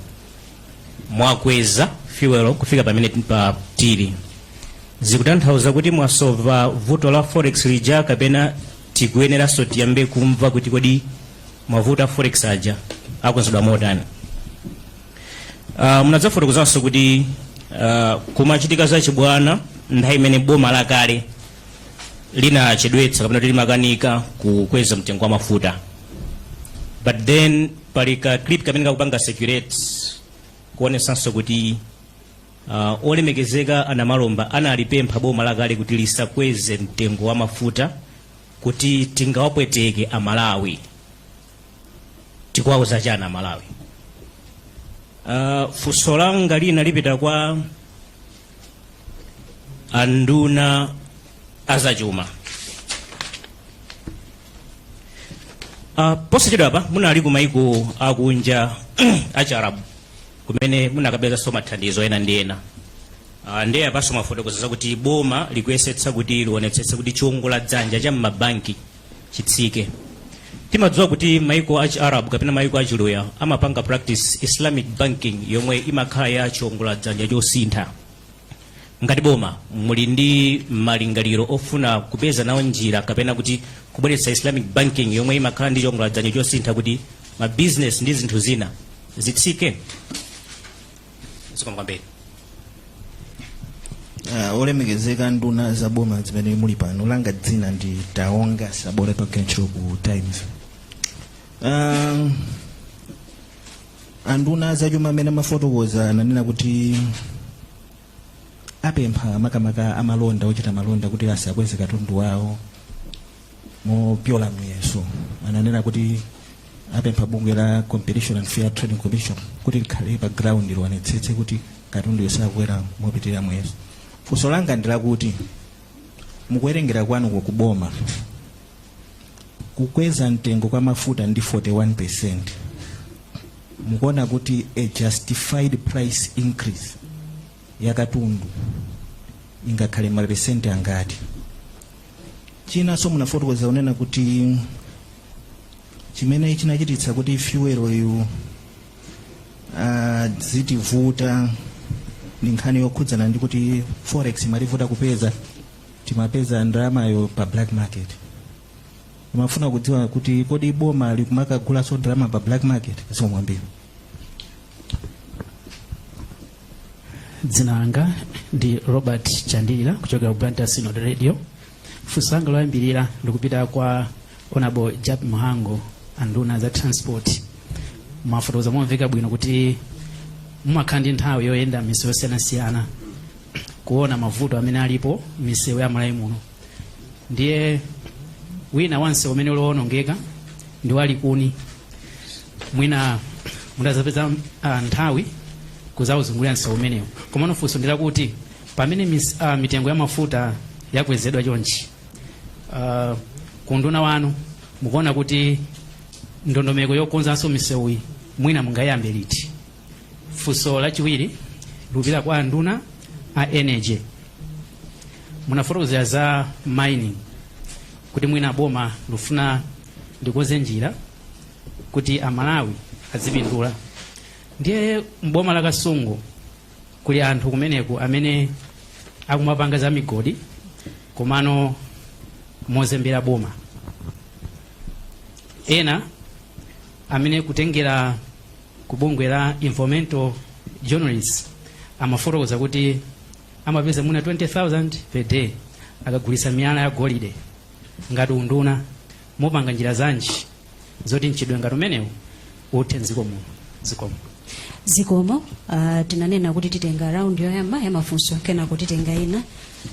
I: mwakweza fuel kufika pamene pa tili, zikutanthauza kuti mwasova vuto la forex lija, kapena tikuyeneranso tiyambe kumva kuti kodi Mavuto a forex aja akonzedwa motani? Munadzafotokozanso kuti kumachitika zachibwana nthawi imene boma lakale linachedwetsa kapena kuti limakanika kukweza mtengo wa mafuta, but then pali ka clip kamene kakupanga circulate kuonesanso kuti olemekezeka Anamalomba analipempha boma lakale kuti lisakweze mtengo wa mafuta kuti tingawapweteke Amalawi. Tikuwauza chani Amalawi? Funso langa lina lipita kwa anduna azachuma. Posachedwa apa munali ku maiko akunja achiarabu kumene munakapezanso mathandizo ena ndi ena. Ndiye apanso mwafotokoza zakuti boma likuyesetsa kuti lionetsetse kuti chiwongola dzanja cha m'mabanki chitsike. Timadziwa kuti maiko achi Arab kapena maiko achiluya amapanga practice Islamic banking yomwe imakhala ya chiwongola dzanja chosintha. Ngati boma muli ndi malingaliro ofuna kupeza nawo njira kapena kuti kubweretsa Islamic banking yomwe imakhala ndi chiwongola dzanja chosintha kuti ma business ndi zinthu zina zitsike? Zikomo kwambiri.
J: Olemekezeka nduna za boma zimene muli pano, langa dzina ndi Taonga Sabola, pagantchito ku Times. Anduna zachuma amene amafotokoza ananena kuti apempha makamaka amalonda, ochita malonda, kuti asakweze katundu wawo mopyola muyeso. Ananena kuti apempha bungwe la Competition and Fair Trading Commission kuti likhale pa ground, lionetsetse kuti katundu sakukwera mopitirira muyeso. Funso langa ndi lakuti, mukuwerengera kwanu kuboma, kukweza mtengo kwa mafuta ndi 41, mukuona kuti a justified price increase ya katundu ingakhale mapesenti angati? Chinanso, munafotokoza kunena kuti chimene chinachititsa kuti fuel yu zitivuta ndi nkhani yokhudzana ndi kuti forex imativuta kupeza, timapeza ndalamayo pa black market. Timafuna kudziwa kuti kodi boma likumakagulanso ndalama pa black market? Zikomo kwambiri.
K: Dzina langa ndi Robert Chandilira kuchokera ku Blantyre Synod Radio. Funso langa loyambirira ndikupita kwa Honorable Jappie Mhango, anduna za transport. Mwafotokoza momveka bwino kuti mumakhala ndi nthawi yoyenda misewu yosiyanasiyana kuona mavuto amene alipo misewu ya Malawi muno. Ndiye wina wa msewu umene ulowonongeka ndi wa Likuni. Mwina mutazapeza nthawi kuzauzungulira msewu umenewu. Komano funso ndilakuti pamene mitengo ya mafuta yakwezedwa chonchi, kunduna wanu mukuona kuti ndondomeko yokonzanso misewuyi mwina mungayambe liti? Funso lachiwiri likupita kwa anduna a energy. Munafotokozera za mining kuti mwina boma lufuna likonze njira kuti Amalawi azipindula. Ndiye mboma la Kasungu kuli anthu kumeneku amene akumapanga za migodi komano mozembera boma, ena amene kutengera ku bungwe la Environmental Journalists amafotokoza kuti amapeza mwina 20,000 per day akagulitsa miyala ya golide. Ngati unduna mupanga njira zanji zoti mchitidwe ngati umenewu uthe mdziko muno? Zikomo.
E: Zikomo. Tinanena kuti titenga round yoyamba ya mafunso, kenako titenga ina.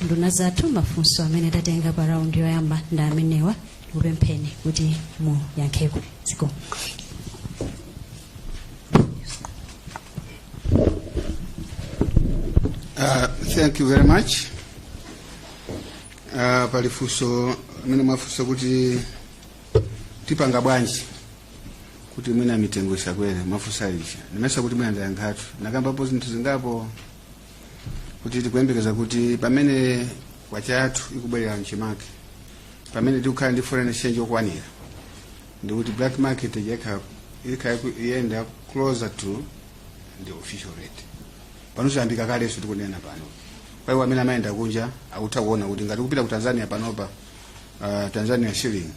E: Nduna zathu, mafunso amene tatenga pa round yoyamba ndi amenewa. Ndikupempheni kuti muyankheko. Zikomo.
A: Thank you very much. Pali funso amene mwafunsa kuti tipanga bwanji kuti mwina mitengo isakwere. Mwafunsa lija, ndimesa kuti mwina ndayankhatu, nakambapo zinthu zingapo kuti tikuyembekeza kuti pamene kwacha yathu ikubwerera mchimake, pamene tikukhala ndi foreign exchange yokwanira, ndikuti black market ikhala iyenda closer to the official rate. Pano zayambika kalenso tikunena pano, kwa iwo amene amayenda kunja akutha kuona kuti ngati kupita ku Tanzania panopa, Tanzania shilling,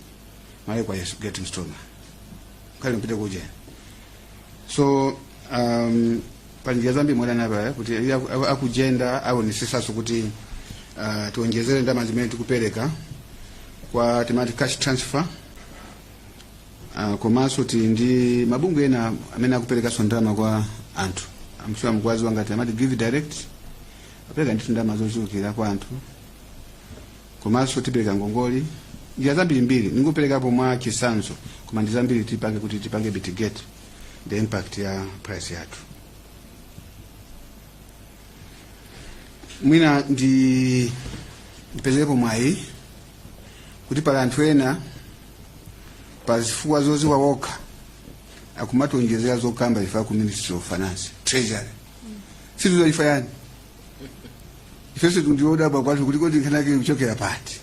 A: Malawi kwacha is getting stronger. Khale mpite kuje. So pali njira zambiri mwadanapa kuti akujenda aonesesaso kuti tionjezere ndalama zimene tikupereka kwa timati cash transfer. Komanso tili ndi mabungwe ena amene akuperekanso ndalama kwa anthu. I'm sure mukuwadziwa ngati amati Give Direct, apereka ndithu ndalama zochulukira kwa anthu. Komanso tipereka ngongoli, njira zambirimbiri. Ningoperekapo mwa chitsanzo, koma ndi zambiri tipange kuti tipange mitigate the impact ya price yathu. Mwina ndi ndipezerepo mwayi kuti pali anthu ena pa zifukwa zoziwa wokha akumationjezera zokamba ife ku Ministry of Finance, Treasury. Situza ife yani, ifenso ndiodabwa kwathu kuti kodi nkhani yake kuchokera pati.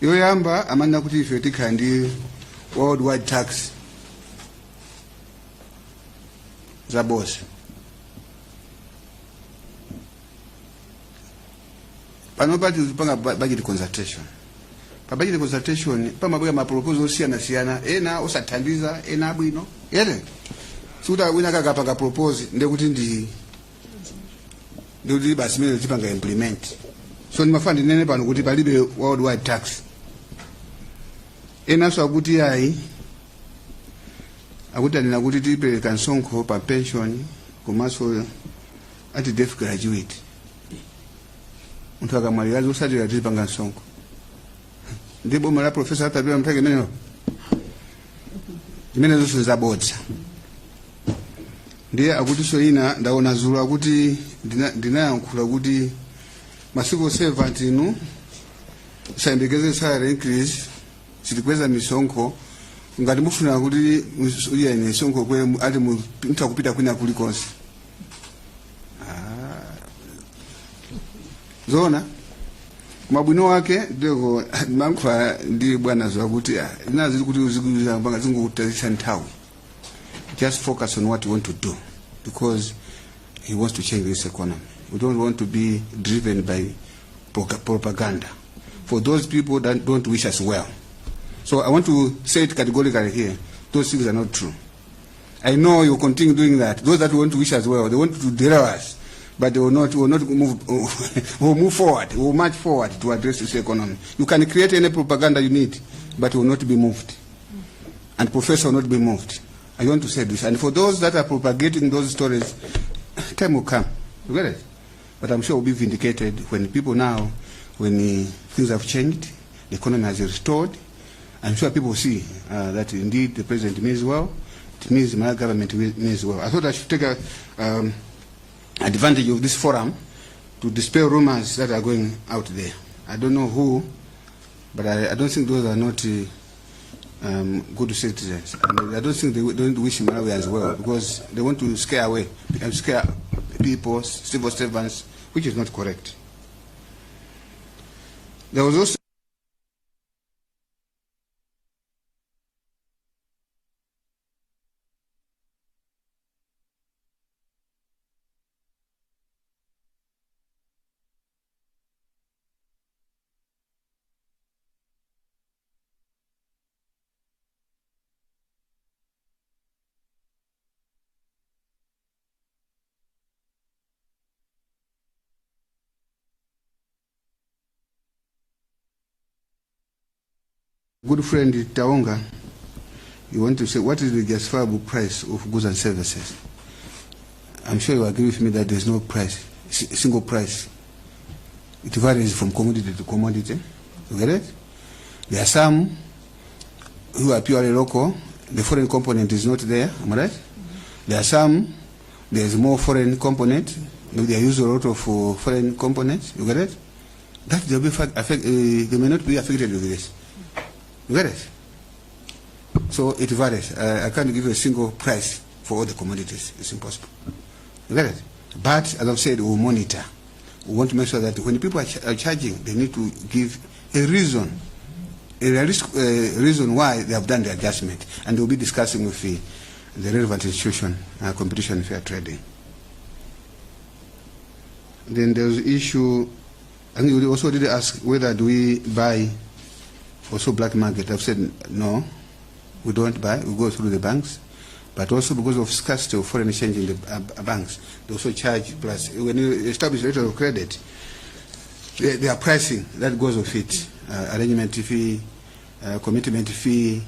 A: Yoyamba amanena kuti ife tikhala ndi worldwide tax, zaboza. Panopa tikupanga budget consultation. Pa budget consultation pamabwera ma proposal osiyanasiyana, ena osathandiza, ena abwino. Ere sikuti wina kakapanga propose ndekuti ndikuti basi imene tipanga implement. So ndimafuna ndinene pano kuti palibe worldwide tax. Enanso akuti ayi, akuti anena kuti tipereka msonkho pa pension komanso ati death gratuity. Munthu akamwalira zotsatira tizipanga msonkho ndi boma la Professor Arthur Peter Mutharika imeneyo, imene zonse zabodza. Ndiye akutinso ina ndaona dzulo akuti ndinayankhula kuti ma civil servant inu musayembekeze salary increase, sitikweza misonkho. Ngati mufuna kuti iyeni misonkho kwe ati mutha kupita kwina kulikonse. Zona mabwino wake ndiko mankhwa ndi bwana zakuti zina zili kuti zikuzapanga zingokutayitsa nthawi. Just focus on what you want to do, because he wants to change this economy. We don't want to be driven by propaganda for those people that don't wish us well. So I want to say it categorically here, those things are not true. I know you continue doing that. Those that want to wish us well, they want to derail us, but they will not move, will move forward, will march forward to address this economy. You can create any propaganda you need, but will not be moved. And Professor will not be moved. I want to say this. And for those that are propagating those stories, time will come. You get it? But I'm sure we'll be vindicated when people now, when things have changed, the economy has restored. I'm sure people see that indeed the president means well. It means my government means well. I thought I should take advantage of this forum to dispel rumors that are going out there. I don't know who, but I don't think those are not good citizens. And I don't think they don't wish Malawi as well, because they want to scare away, scare people, civil servants, which is not correct. There was also good friend Taonga, you want to say, what is the justifiable price of goods and services? I'm sure you agree with me that there's no price, single price. It varies from commodity to commodity. You get it? There are some who are purely local. The foreign component is not there, am I right? There are some, there's more foreign component. Maybe they use a lot of foreign components, you get it? That they'll be affect, they may not be affected with this. You get it? So it varies. I can't give you a single price for all the commodities. It's impossible. You get it? But as I've said, we'll monitor. We want to make sure that when people are charging, they need to give a reason, a realistic reason why they have done the adjustment. And we'll be discussing with the relevant institution, Competition and Fair Trading. Then there's the issue, I think you also did ask whether do we buy also black market. I've said no. We don't buy, we go through the banks. But also because of scarcity of foreign exchange in the banks, they also charge. Plus, when you establish letter of credit, there are pricing that goes with it, arrangement fee, commitment fee,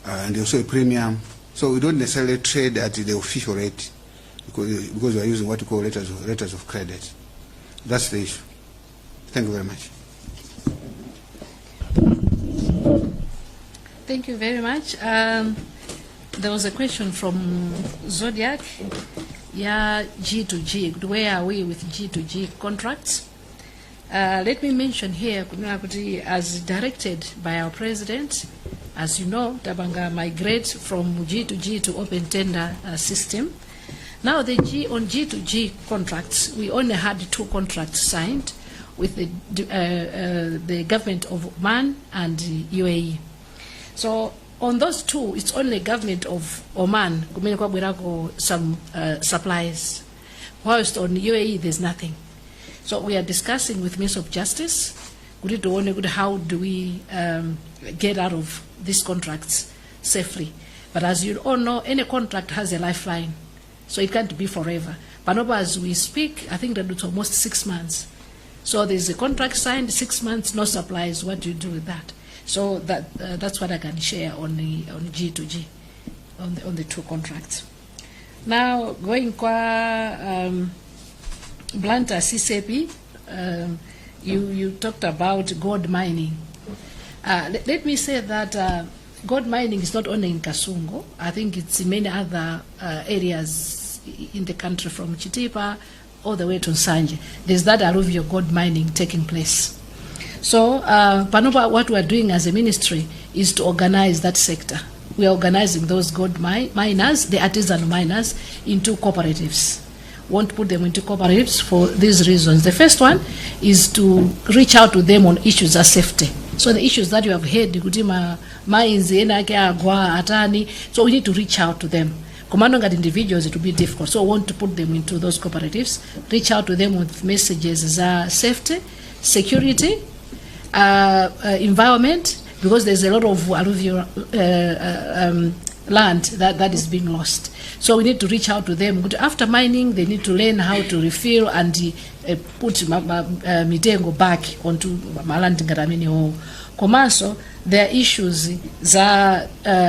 A: and also a premium. So we don't necessarily trade at the official rate because we are using what we call letters of credit. That's the issue. Thank you very much.
D: Thank you very much. There was a question from Zodiak. Yeah, G2G. Where are we with G2G contracts? Let me mention here, kunena kuti as directed by our president, as you know, tapanga migrate from G2G to open tender system. Now the G on G2G contracts, we only had two contracts signed with the government of Oman and the UAE. So on those two, it's only government of Oman kumene kwabwerako some supplies, whilst on UAE there's nothing. So we are discussing with Minister of Justice kuti tione kuti how do we get out of these contracts safely. But as you all know, any contract has a lifeline, so it can't be forever. Panopa as we speak, I think that it's almost 6 months. So there's a contract signed, 6 months, no supplies. What do you do with that? So that's what I can share on G2G, on the two contracts. Now going kwa Blantyre CCAP, you talked about gold mining. Let me say that gold mining is not only in Kasungu. I think it's in many other areas in the country, from Chitipa all the way to Nsanje. There's that alluvial gold mining taking place. So, panopa, what we are doing as a ministry is to organize that sector. We are organizing those gold miners, the artisan miners, into cooperatives. Want to put them into cooperatives for these reasons. The first one is to reach out to them on issues of safety. So the issues that you have heard, kuti ma mines ena ake agwa atani, so we need to reach out to them. Komano ngati individuals, it will be difficult. So we want to put them into those cooperatives, reach out to them with messages za safety, security, environment, because there's a lot of alluvial land that is being lost. So we need to reach out to them. But after mining, they need to learn how to refill and put mitengo back onto ma land ngati amenewo. Komanso there are issues za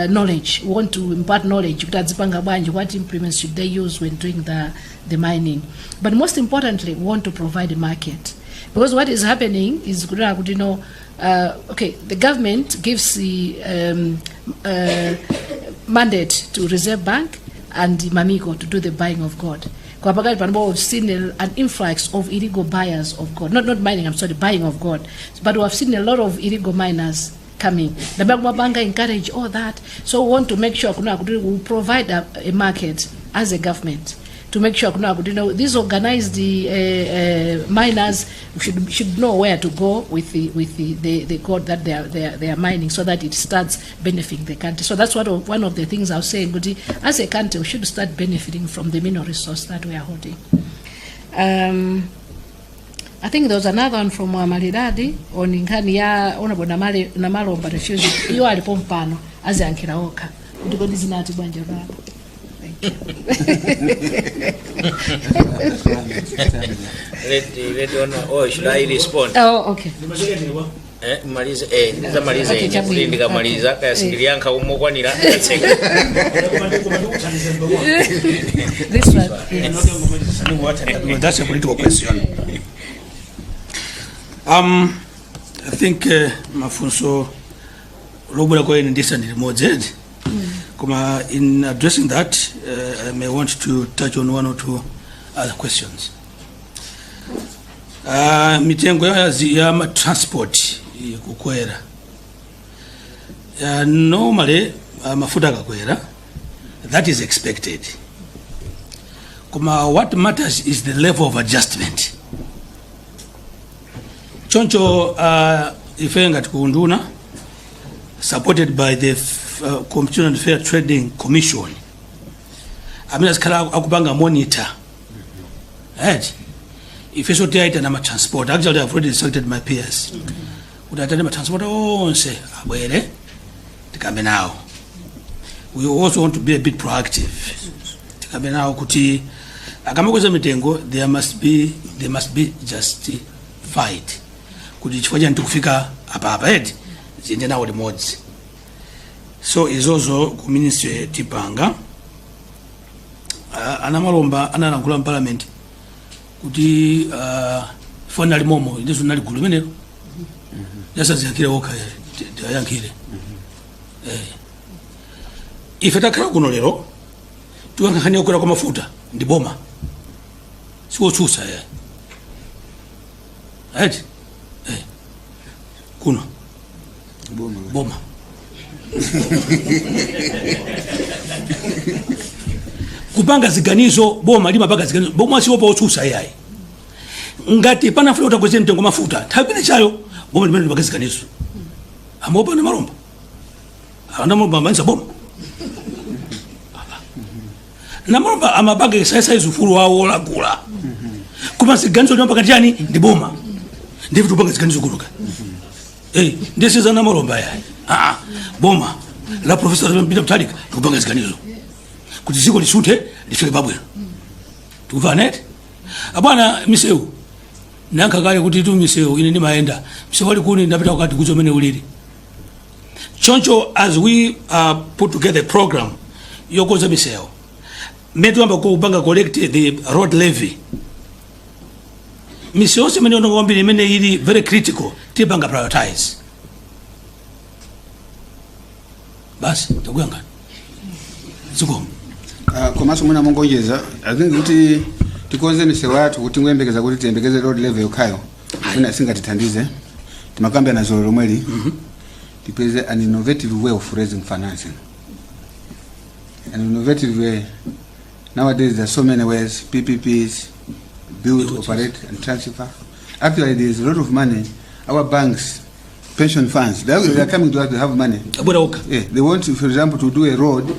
D: knowledge. We want to impart knowledge kuti adzipanga bwanji, what implements should they use when doing the mining. But most importantly, we want to provide a market. Because what is happening is kunena kuti okay, the government gives the mandate to Reserve Bank and Mammiko to do the buying of gold. Kwa pakali panopo we've seen an influx of illegal buyers of gold. Not mining, I'm sorry, buying of gold. But we have seen a lot of illegal miners coming. The Bank encourage all that. So we want to make sure kuna kuti we provide a market as a government to make sure kuna kuti these organized miners should know where to go with the gold that they are mining so that it starts benefiting the country. So that's one of the things I was saying, kuti as a country we should start benefiting from the mineral resource that we are holding. I think there was another one from Maridadi on nkhani ya Honorable Namalomba refusing. Iwo alipo mpano aziyankhira okha kuti kodi zinati bwanji rapa. Thank you.
B: Let on, oh, should I respond?
D: Oh, okay.
B: Eh, malize, ndizamaliza.
D: Okay,
B: Ine
D: chabwino.
B: kuti ndikamaliza
D: Okay.
B: kaya sindiliyankha umokwanira ndatseka.
D: This one, yes.
C: That's a political question. I think mafunso lobwera kwa ine ndisa ndi limodzi edi. Koma in addressing that, I may want to touch on one or two other questions. Mitengo ya ma transport ikukwera. Normally, mafuta akakwera, that is expected. Koma what matters is the level of adjustment. Choncho ife ngati kunduna, supported by the Competition and Fair Trading Commission amene azikhala akupanga monitor, right? Ifenso tiyaitana ma transport. Actually, I've already instructed my peers kuti aitane ma transport onse abwere tikambe nawo. We also want to be a bit proactive. Tikambe nawo kuti akamakweza mitengo, they must be justified kuti chifukwa chani tikufika apa apa eti, ziyende nawo limodzi. So izozo ku ministry tipanga. Anamalomba analankhula m'parliament kuti foni ali momo, ndizo nali gulu limenelo, yasaziyankhire okha, tiyayankhire. Ife takhala kuno lero tikuyankha nkhani yokwera kwa mafuta ndi boma, siwotsutsa ya eti. Kuno
A: boma,
C: boma kupanga ziganizo, boma limapanga ziganizo, boma siwopa otsutsa iyayi. Ngati panafuna kuti akweze mtengo mafuta nthawi imene chayo, boma limene limapanga ziganizo, amaopa na malomba, anamalomba amanisa boma namalomba amapanga exercise ufulu wawo olagula, koma ziganizo limapanga chani? Ndi boma. Ndife tupanga ziganizo kunoka. Ndisiza namalomba yayi. Ah, boma la Professor Peter Mutharika likupanga ziganizo kuti dziko lisunthe, lifike pabwino. Tikumvana eti abwana? Misewu nankha kale kuti tu misewu ine ndimayenda msewu ali kuni, ndapita kukati kuzo umene ulili choncho. As we put together a program yokonza misewu, mmene tiyamba kupanga collect the road levy, misewu yonse imene yononga kwambiri, imene ili very critical, tipanga prioritize. Basi, takuyangana, zikomo.
A: Komanso mwina mongonjeza, I think kuti tikonze misewu yathu, kuti ngoyembekeza kuti tiyembekeze road levy yokhayo mwina singatithandize. Timakambirana dzulo lomweli, tipeze an innovative way of raising financing, an innovative way. Nowadays there are so many ways: PPPs, build, operate and transfer. Actually, there is a lot of money. Our banks, pension funds, they are coming to us to have money.
C: Abwera okha.
A: Yeah, they want to, for example, to do a road,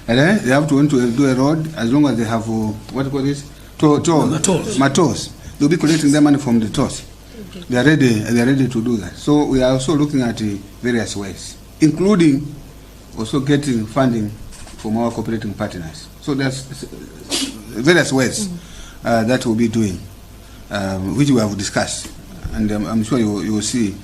A: and then they have to want to do a road as long as they have what do you call this? Toll, toll,
C: Tolls.
A: Tolls. They'll be collecting their money from the tolls. They are ready. They are ready to do that. So we are also looking at various ways, including also getting funding from our cooperating partners. So there's various ways that we'll be doing, which we have discussed, and I'm sure you will see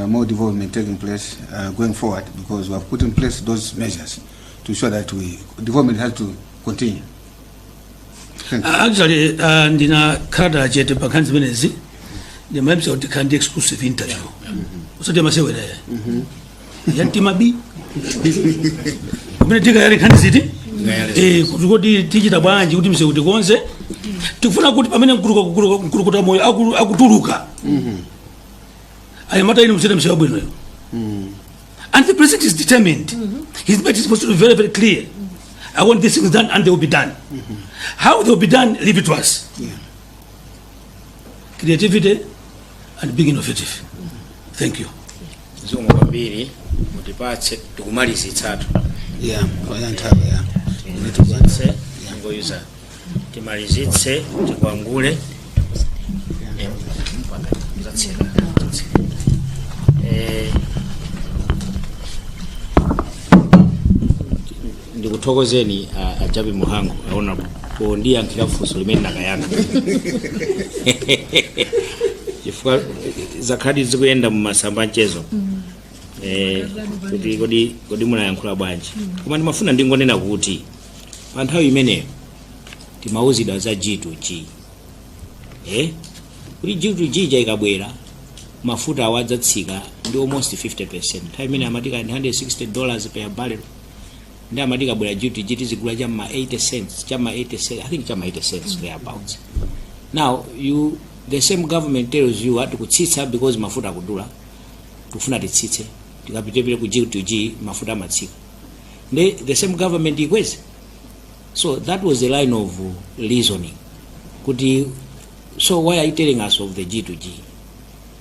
A: more development taking place going forward because we have put in place those measures to ensure that we development has to continue. Thank you.
C: Actually, ndinakhala chete pa nkhani zimenezi, ndimayembisa kuti tikhala ndi exclusive interview, usati amasewera ya mtima b kumene tikayale nkhani ziti, kuti kodi tichita bwanji kuti msewu tikonze. Tikufuna kuti pamene mkulukuta moyo akutuluka, anyamata ine musete msewu wabwinoyo. And the president is determined. His message is supposed to be very, very clear: I want these things done and they will be done. How they will be done, leave it to us. Creativity and being innovative. Thank you.
B: Zikomo kwambiri, mutipatse tikumalizitsatu.
A: Yeah, kwa nthawi, yeah.
B: Timalizitse, ngoyuza timalizitse, tikwangule. Zatseka, zatseka. Ndikuthokozeni a Jappie Mhango aona pondiyankhira funso limene ndakayankha, chifukwa zakhadi zikuyenda mumasamba mchezo kuti kodi munayankhula bwanji. Koma ndimafuna ndingonena kuti pa nthawi imeneyo timauzidwa za G2G, kuti G2G ija ikabwera mafuta awo adzatsika ndi almost 50. Nthawi imene amati kandi $160 per barrel, ndi amati ikabwera G2G tizigula chamma 80 cents, chamma 80 cents, I think chamma 80 cents, thereabouts. Now you, the same government tells you ati kutsitsa because mafuta akudula, tikufuna titsitse, tikapitepite ku G2G mafuta amatsika, ndi the same government ikweze. So that was the line of reasoning kuti, so why are you telling us of the G2G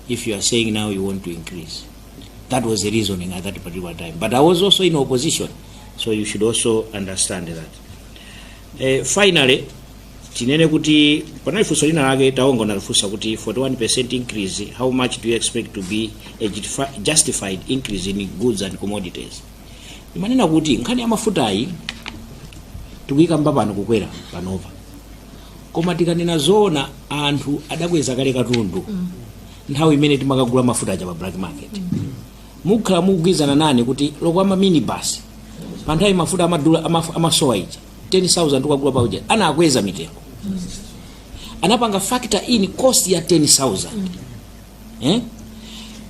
B: if you are saying now you want to increase? That was the reasoning at that particular time, but I was also in opposition, so you should also understand that. Finally, tinene kuti panali funso lina lake taonga unalifunsa kuti 41% increase, how much do you expect to be a justified increase in goods and commodities? Imanena kuti nkhani ya mafutayi tikuyikamba pano kukwera panopa, koma tikanena zoona, anthu adakweza kale katundu nthawi imene timakagula mafuta aja pa black market. Mukhala mukugwirizana nane kuti lokwama minibus pa nthawi mafuta amadula amasowa ija 10,000 ukagula pauja, anakweza mitengo, anapanga factor in cost ya 10,000, eh?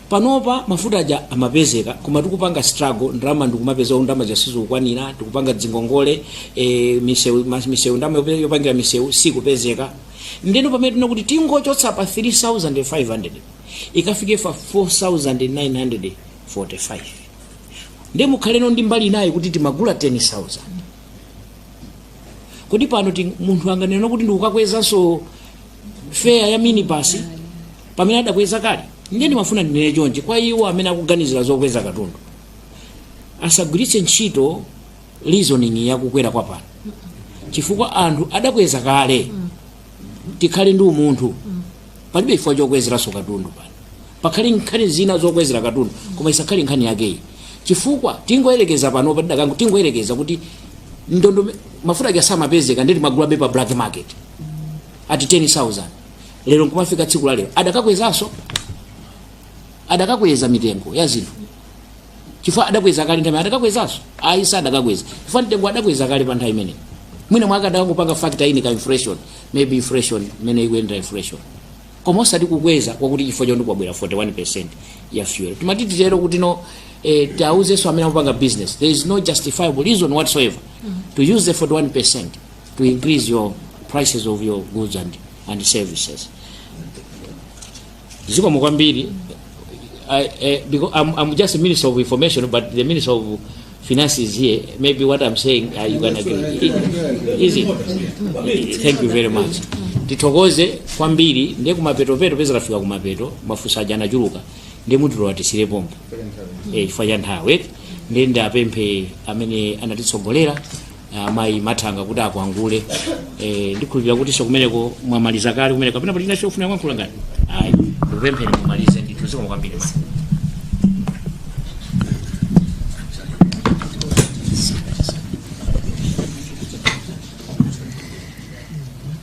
B: Panopa mafuta aja amapezeka, koma tikupanga struggle, ndalama ndikumapeza, ndalama zasizikukwanira, tikupanga dzingongole, misewu, misewu, ndalama yopangira misewu sikupezeka. Ndeno pamene tinakuti tingochotsa pa 3500 ikafike pa 4945, ndi mukhaleno ndi mbali inayi kuti timagula 10,000. Kodi pano munthu anganena kuti ndikukakwezanso fare ya minibus pamene adakweza kale? Ndiye ndimafuna ndinene chonchi kwa iwo amene akuganizira zokweza katundu, asagwiritse ntchito reasoning yakukwera kwa pano, chifukwa anthu adakweza kale. Tikhale ndi umunthu. Palibe chifukwa chokwezeranso katundu pano. Pakhale nkhani zina zokwezera katundu, koma isakhale nkhani yakeyi, chifukwa tingoyerekeza panopa, tidakango tingoyerekeza kuti ndondomeko mafuta ake asamapezeka, ndi timagulabe pa black market ati 10,000, lero nkumafika tsiku la lero, adakakwezanso, adakakweza mitengo ya zinthu chifukwa adakweza kale nthawi? Adakakwezanso? Ayi, sadakakweza, chifukwa mtengo adakweza kale pa nthawi imeneyi. Mwina mwake adakangopanga factor in ka inflation, maybe inflation imene ikuyendera inflation, koma osati kukweza kwakuti chifukwa choti kwabwera 41% ya fuel. Timati titero kuti no, tiauzenso amene akupanga business, there is no justifiable reason whatsoever to use the 41% to increase your prices of your goods and services. Zikomo kwambiri. Because I'm just a minister of information, but the minister of finance is here. Maybe what I'm saying, you can agree. Is it? Thank you very much. Tithokoze kwambiri. Ndiye kumapetopeto peza tafika kumapeto, mafunso aja anachuluka, ndiye mutilola tisire pompo chifukwa cha nthawi. Ndiye ndapemphe amene anatitsogolera, amayi Mathanga, kuti akwangule. Ndikhulupirira kuti so kumeneko mwamaliza kale kumeneko, kapena patina chofuna kuyankhula ngati ayi, ndikupempheni mumalize ndithu. Zikomo kwambiri, mayi.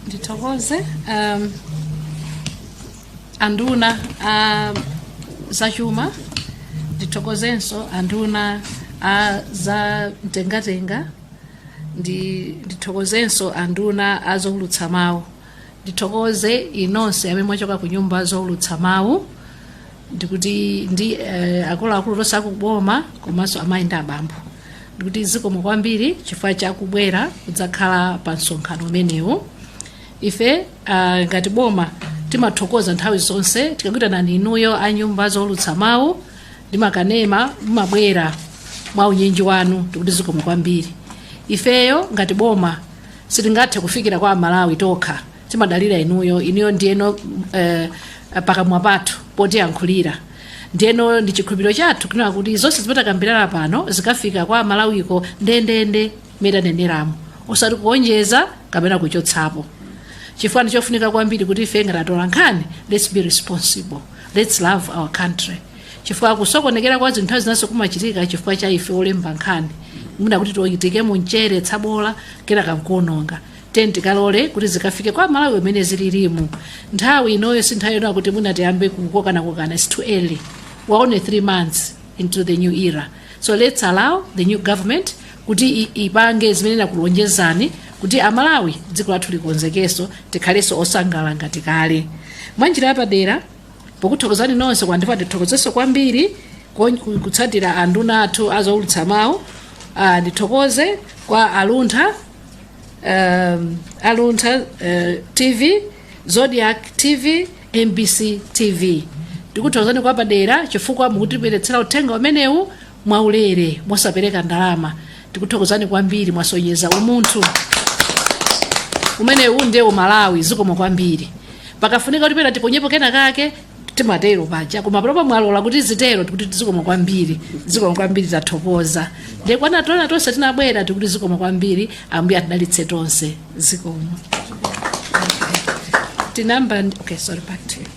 D: Ndithokoze anduna a zachuma, ndithokozenso anduna a za mtengatenga, ndithokozenso anduna a zowulutsa mawu, ndithokoze inonse amene mwachoka ku nyumba zowulutsa mawu, ndikuti ndi akuluakulu tonse akuboma komanso amayi ndi abambo, ndikuti zikomo kwambiri chifukwa chakubwera kudzakhala pa msonkhano umenewu. Ife ngati boma timathokoza nthawi zonse tikakuitanani inuyo a nyumba zowulutsa mawu ndi makanema, mumabwera mwa unyinji wanu. Tikuti zikomo kwambiri. Ifeyo ngati boma sitingathe kufikira kwa Amalawi tokha, timadalira inuyo. Inuyo ndiyeno pakamwa pathu potiyankhulira. Ndiyeno ndi chikhulupiriro chathu kunena kuti zonse zimene takambirana pano zikafika kwa Amalawiko ndendende mmene taneneramo, osati kuonjeza kapena kuchotsapo, chifukwa ndi chofunika kwambiri kuti ife ngati atola nkhani, let's be responsible, let's love our country, chifukwa kusokonekera kwa zinthu nthawi zinanso kumachitika chifukwa cha ife olemba nkhani, mwina kuti tiike mu mchere tsabola kenaka nkuononga. Tiyeni tikalole kuti zikafike kwa Malawi imene zililimu. Nthawi inoyo si nthawi yonena kuti mwina tiyambe kukokanakokana. It's too early. We're only 3 months into the new era, so let's allow the new government kuti ipange zimene nakulonjezani, kuti Amalawi dziko lathu likonzekenso, tikhalenso osangala ngati kale. Mwanjira yapadera, pokuthokozani nonse kwandipa, ndithokozenso kwambiri kutsatira anduna athu azowulutsa mawu. Ndithokoze kwa Aluntha, Aluntha TV, Zodiak TV, MBC TV. Ndikuthokozani kwa padera chifukwa mukutibweretsera uthenga umenewu mwaulere, mosapereka ndalama. Tikuthokozani kwambiri, mwasonyeza umunthu umenewu ndiye Umalawi. Zikomo kwambiri. Pakafunika kuti pena tiponyepo kena kake, timatero paja, koma panopa mwalola kuti zitero. Tikuti zikomo kwambiri, zikomo kwambiri, tathokoza. Ndiye kwana tona tonse tinabwera, tikuti zikomo kwambiri. Ambuye atidalitse tonse. Zikomo. Tinamba, okay, sorry, back to you.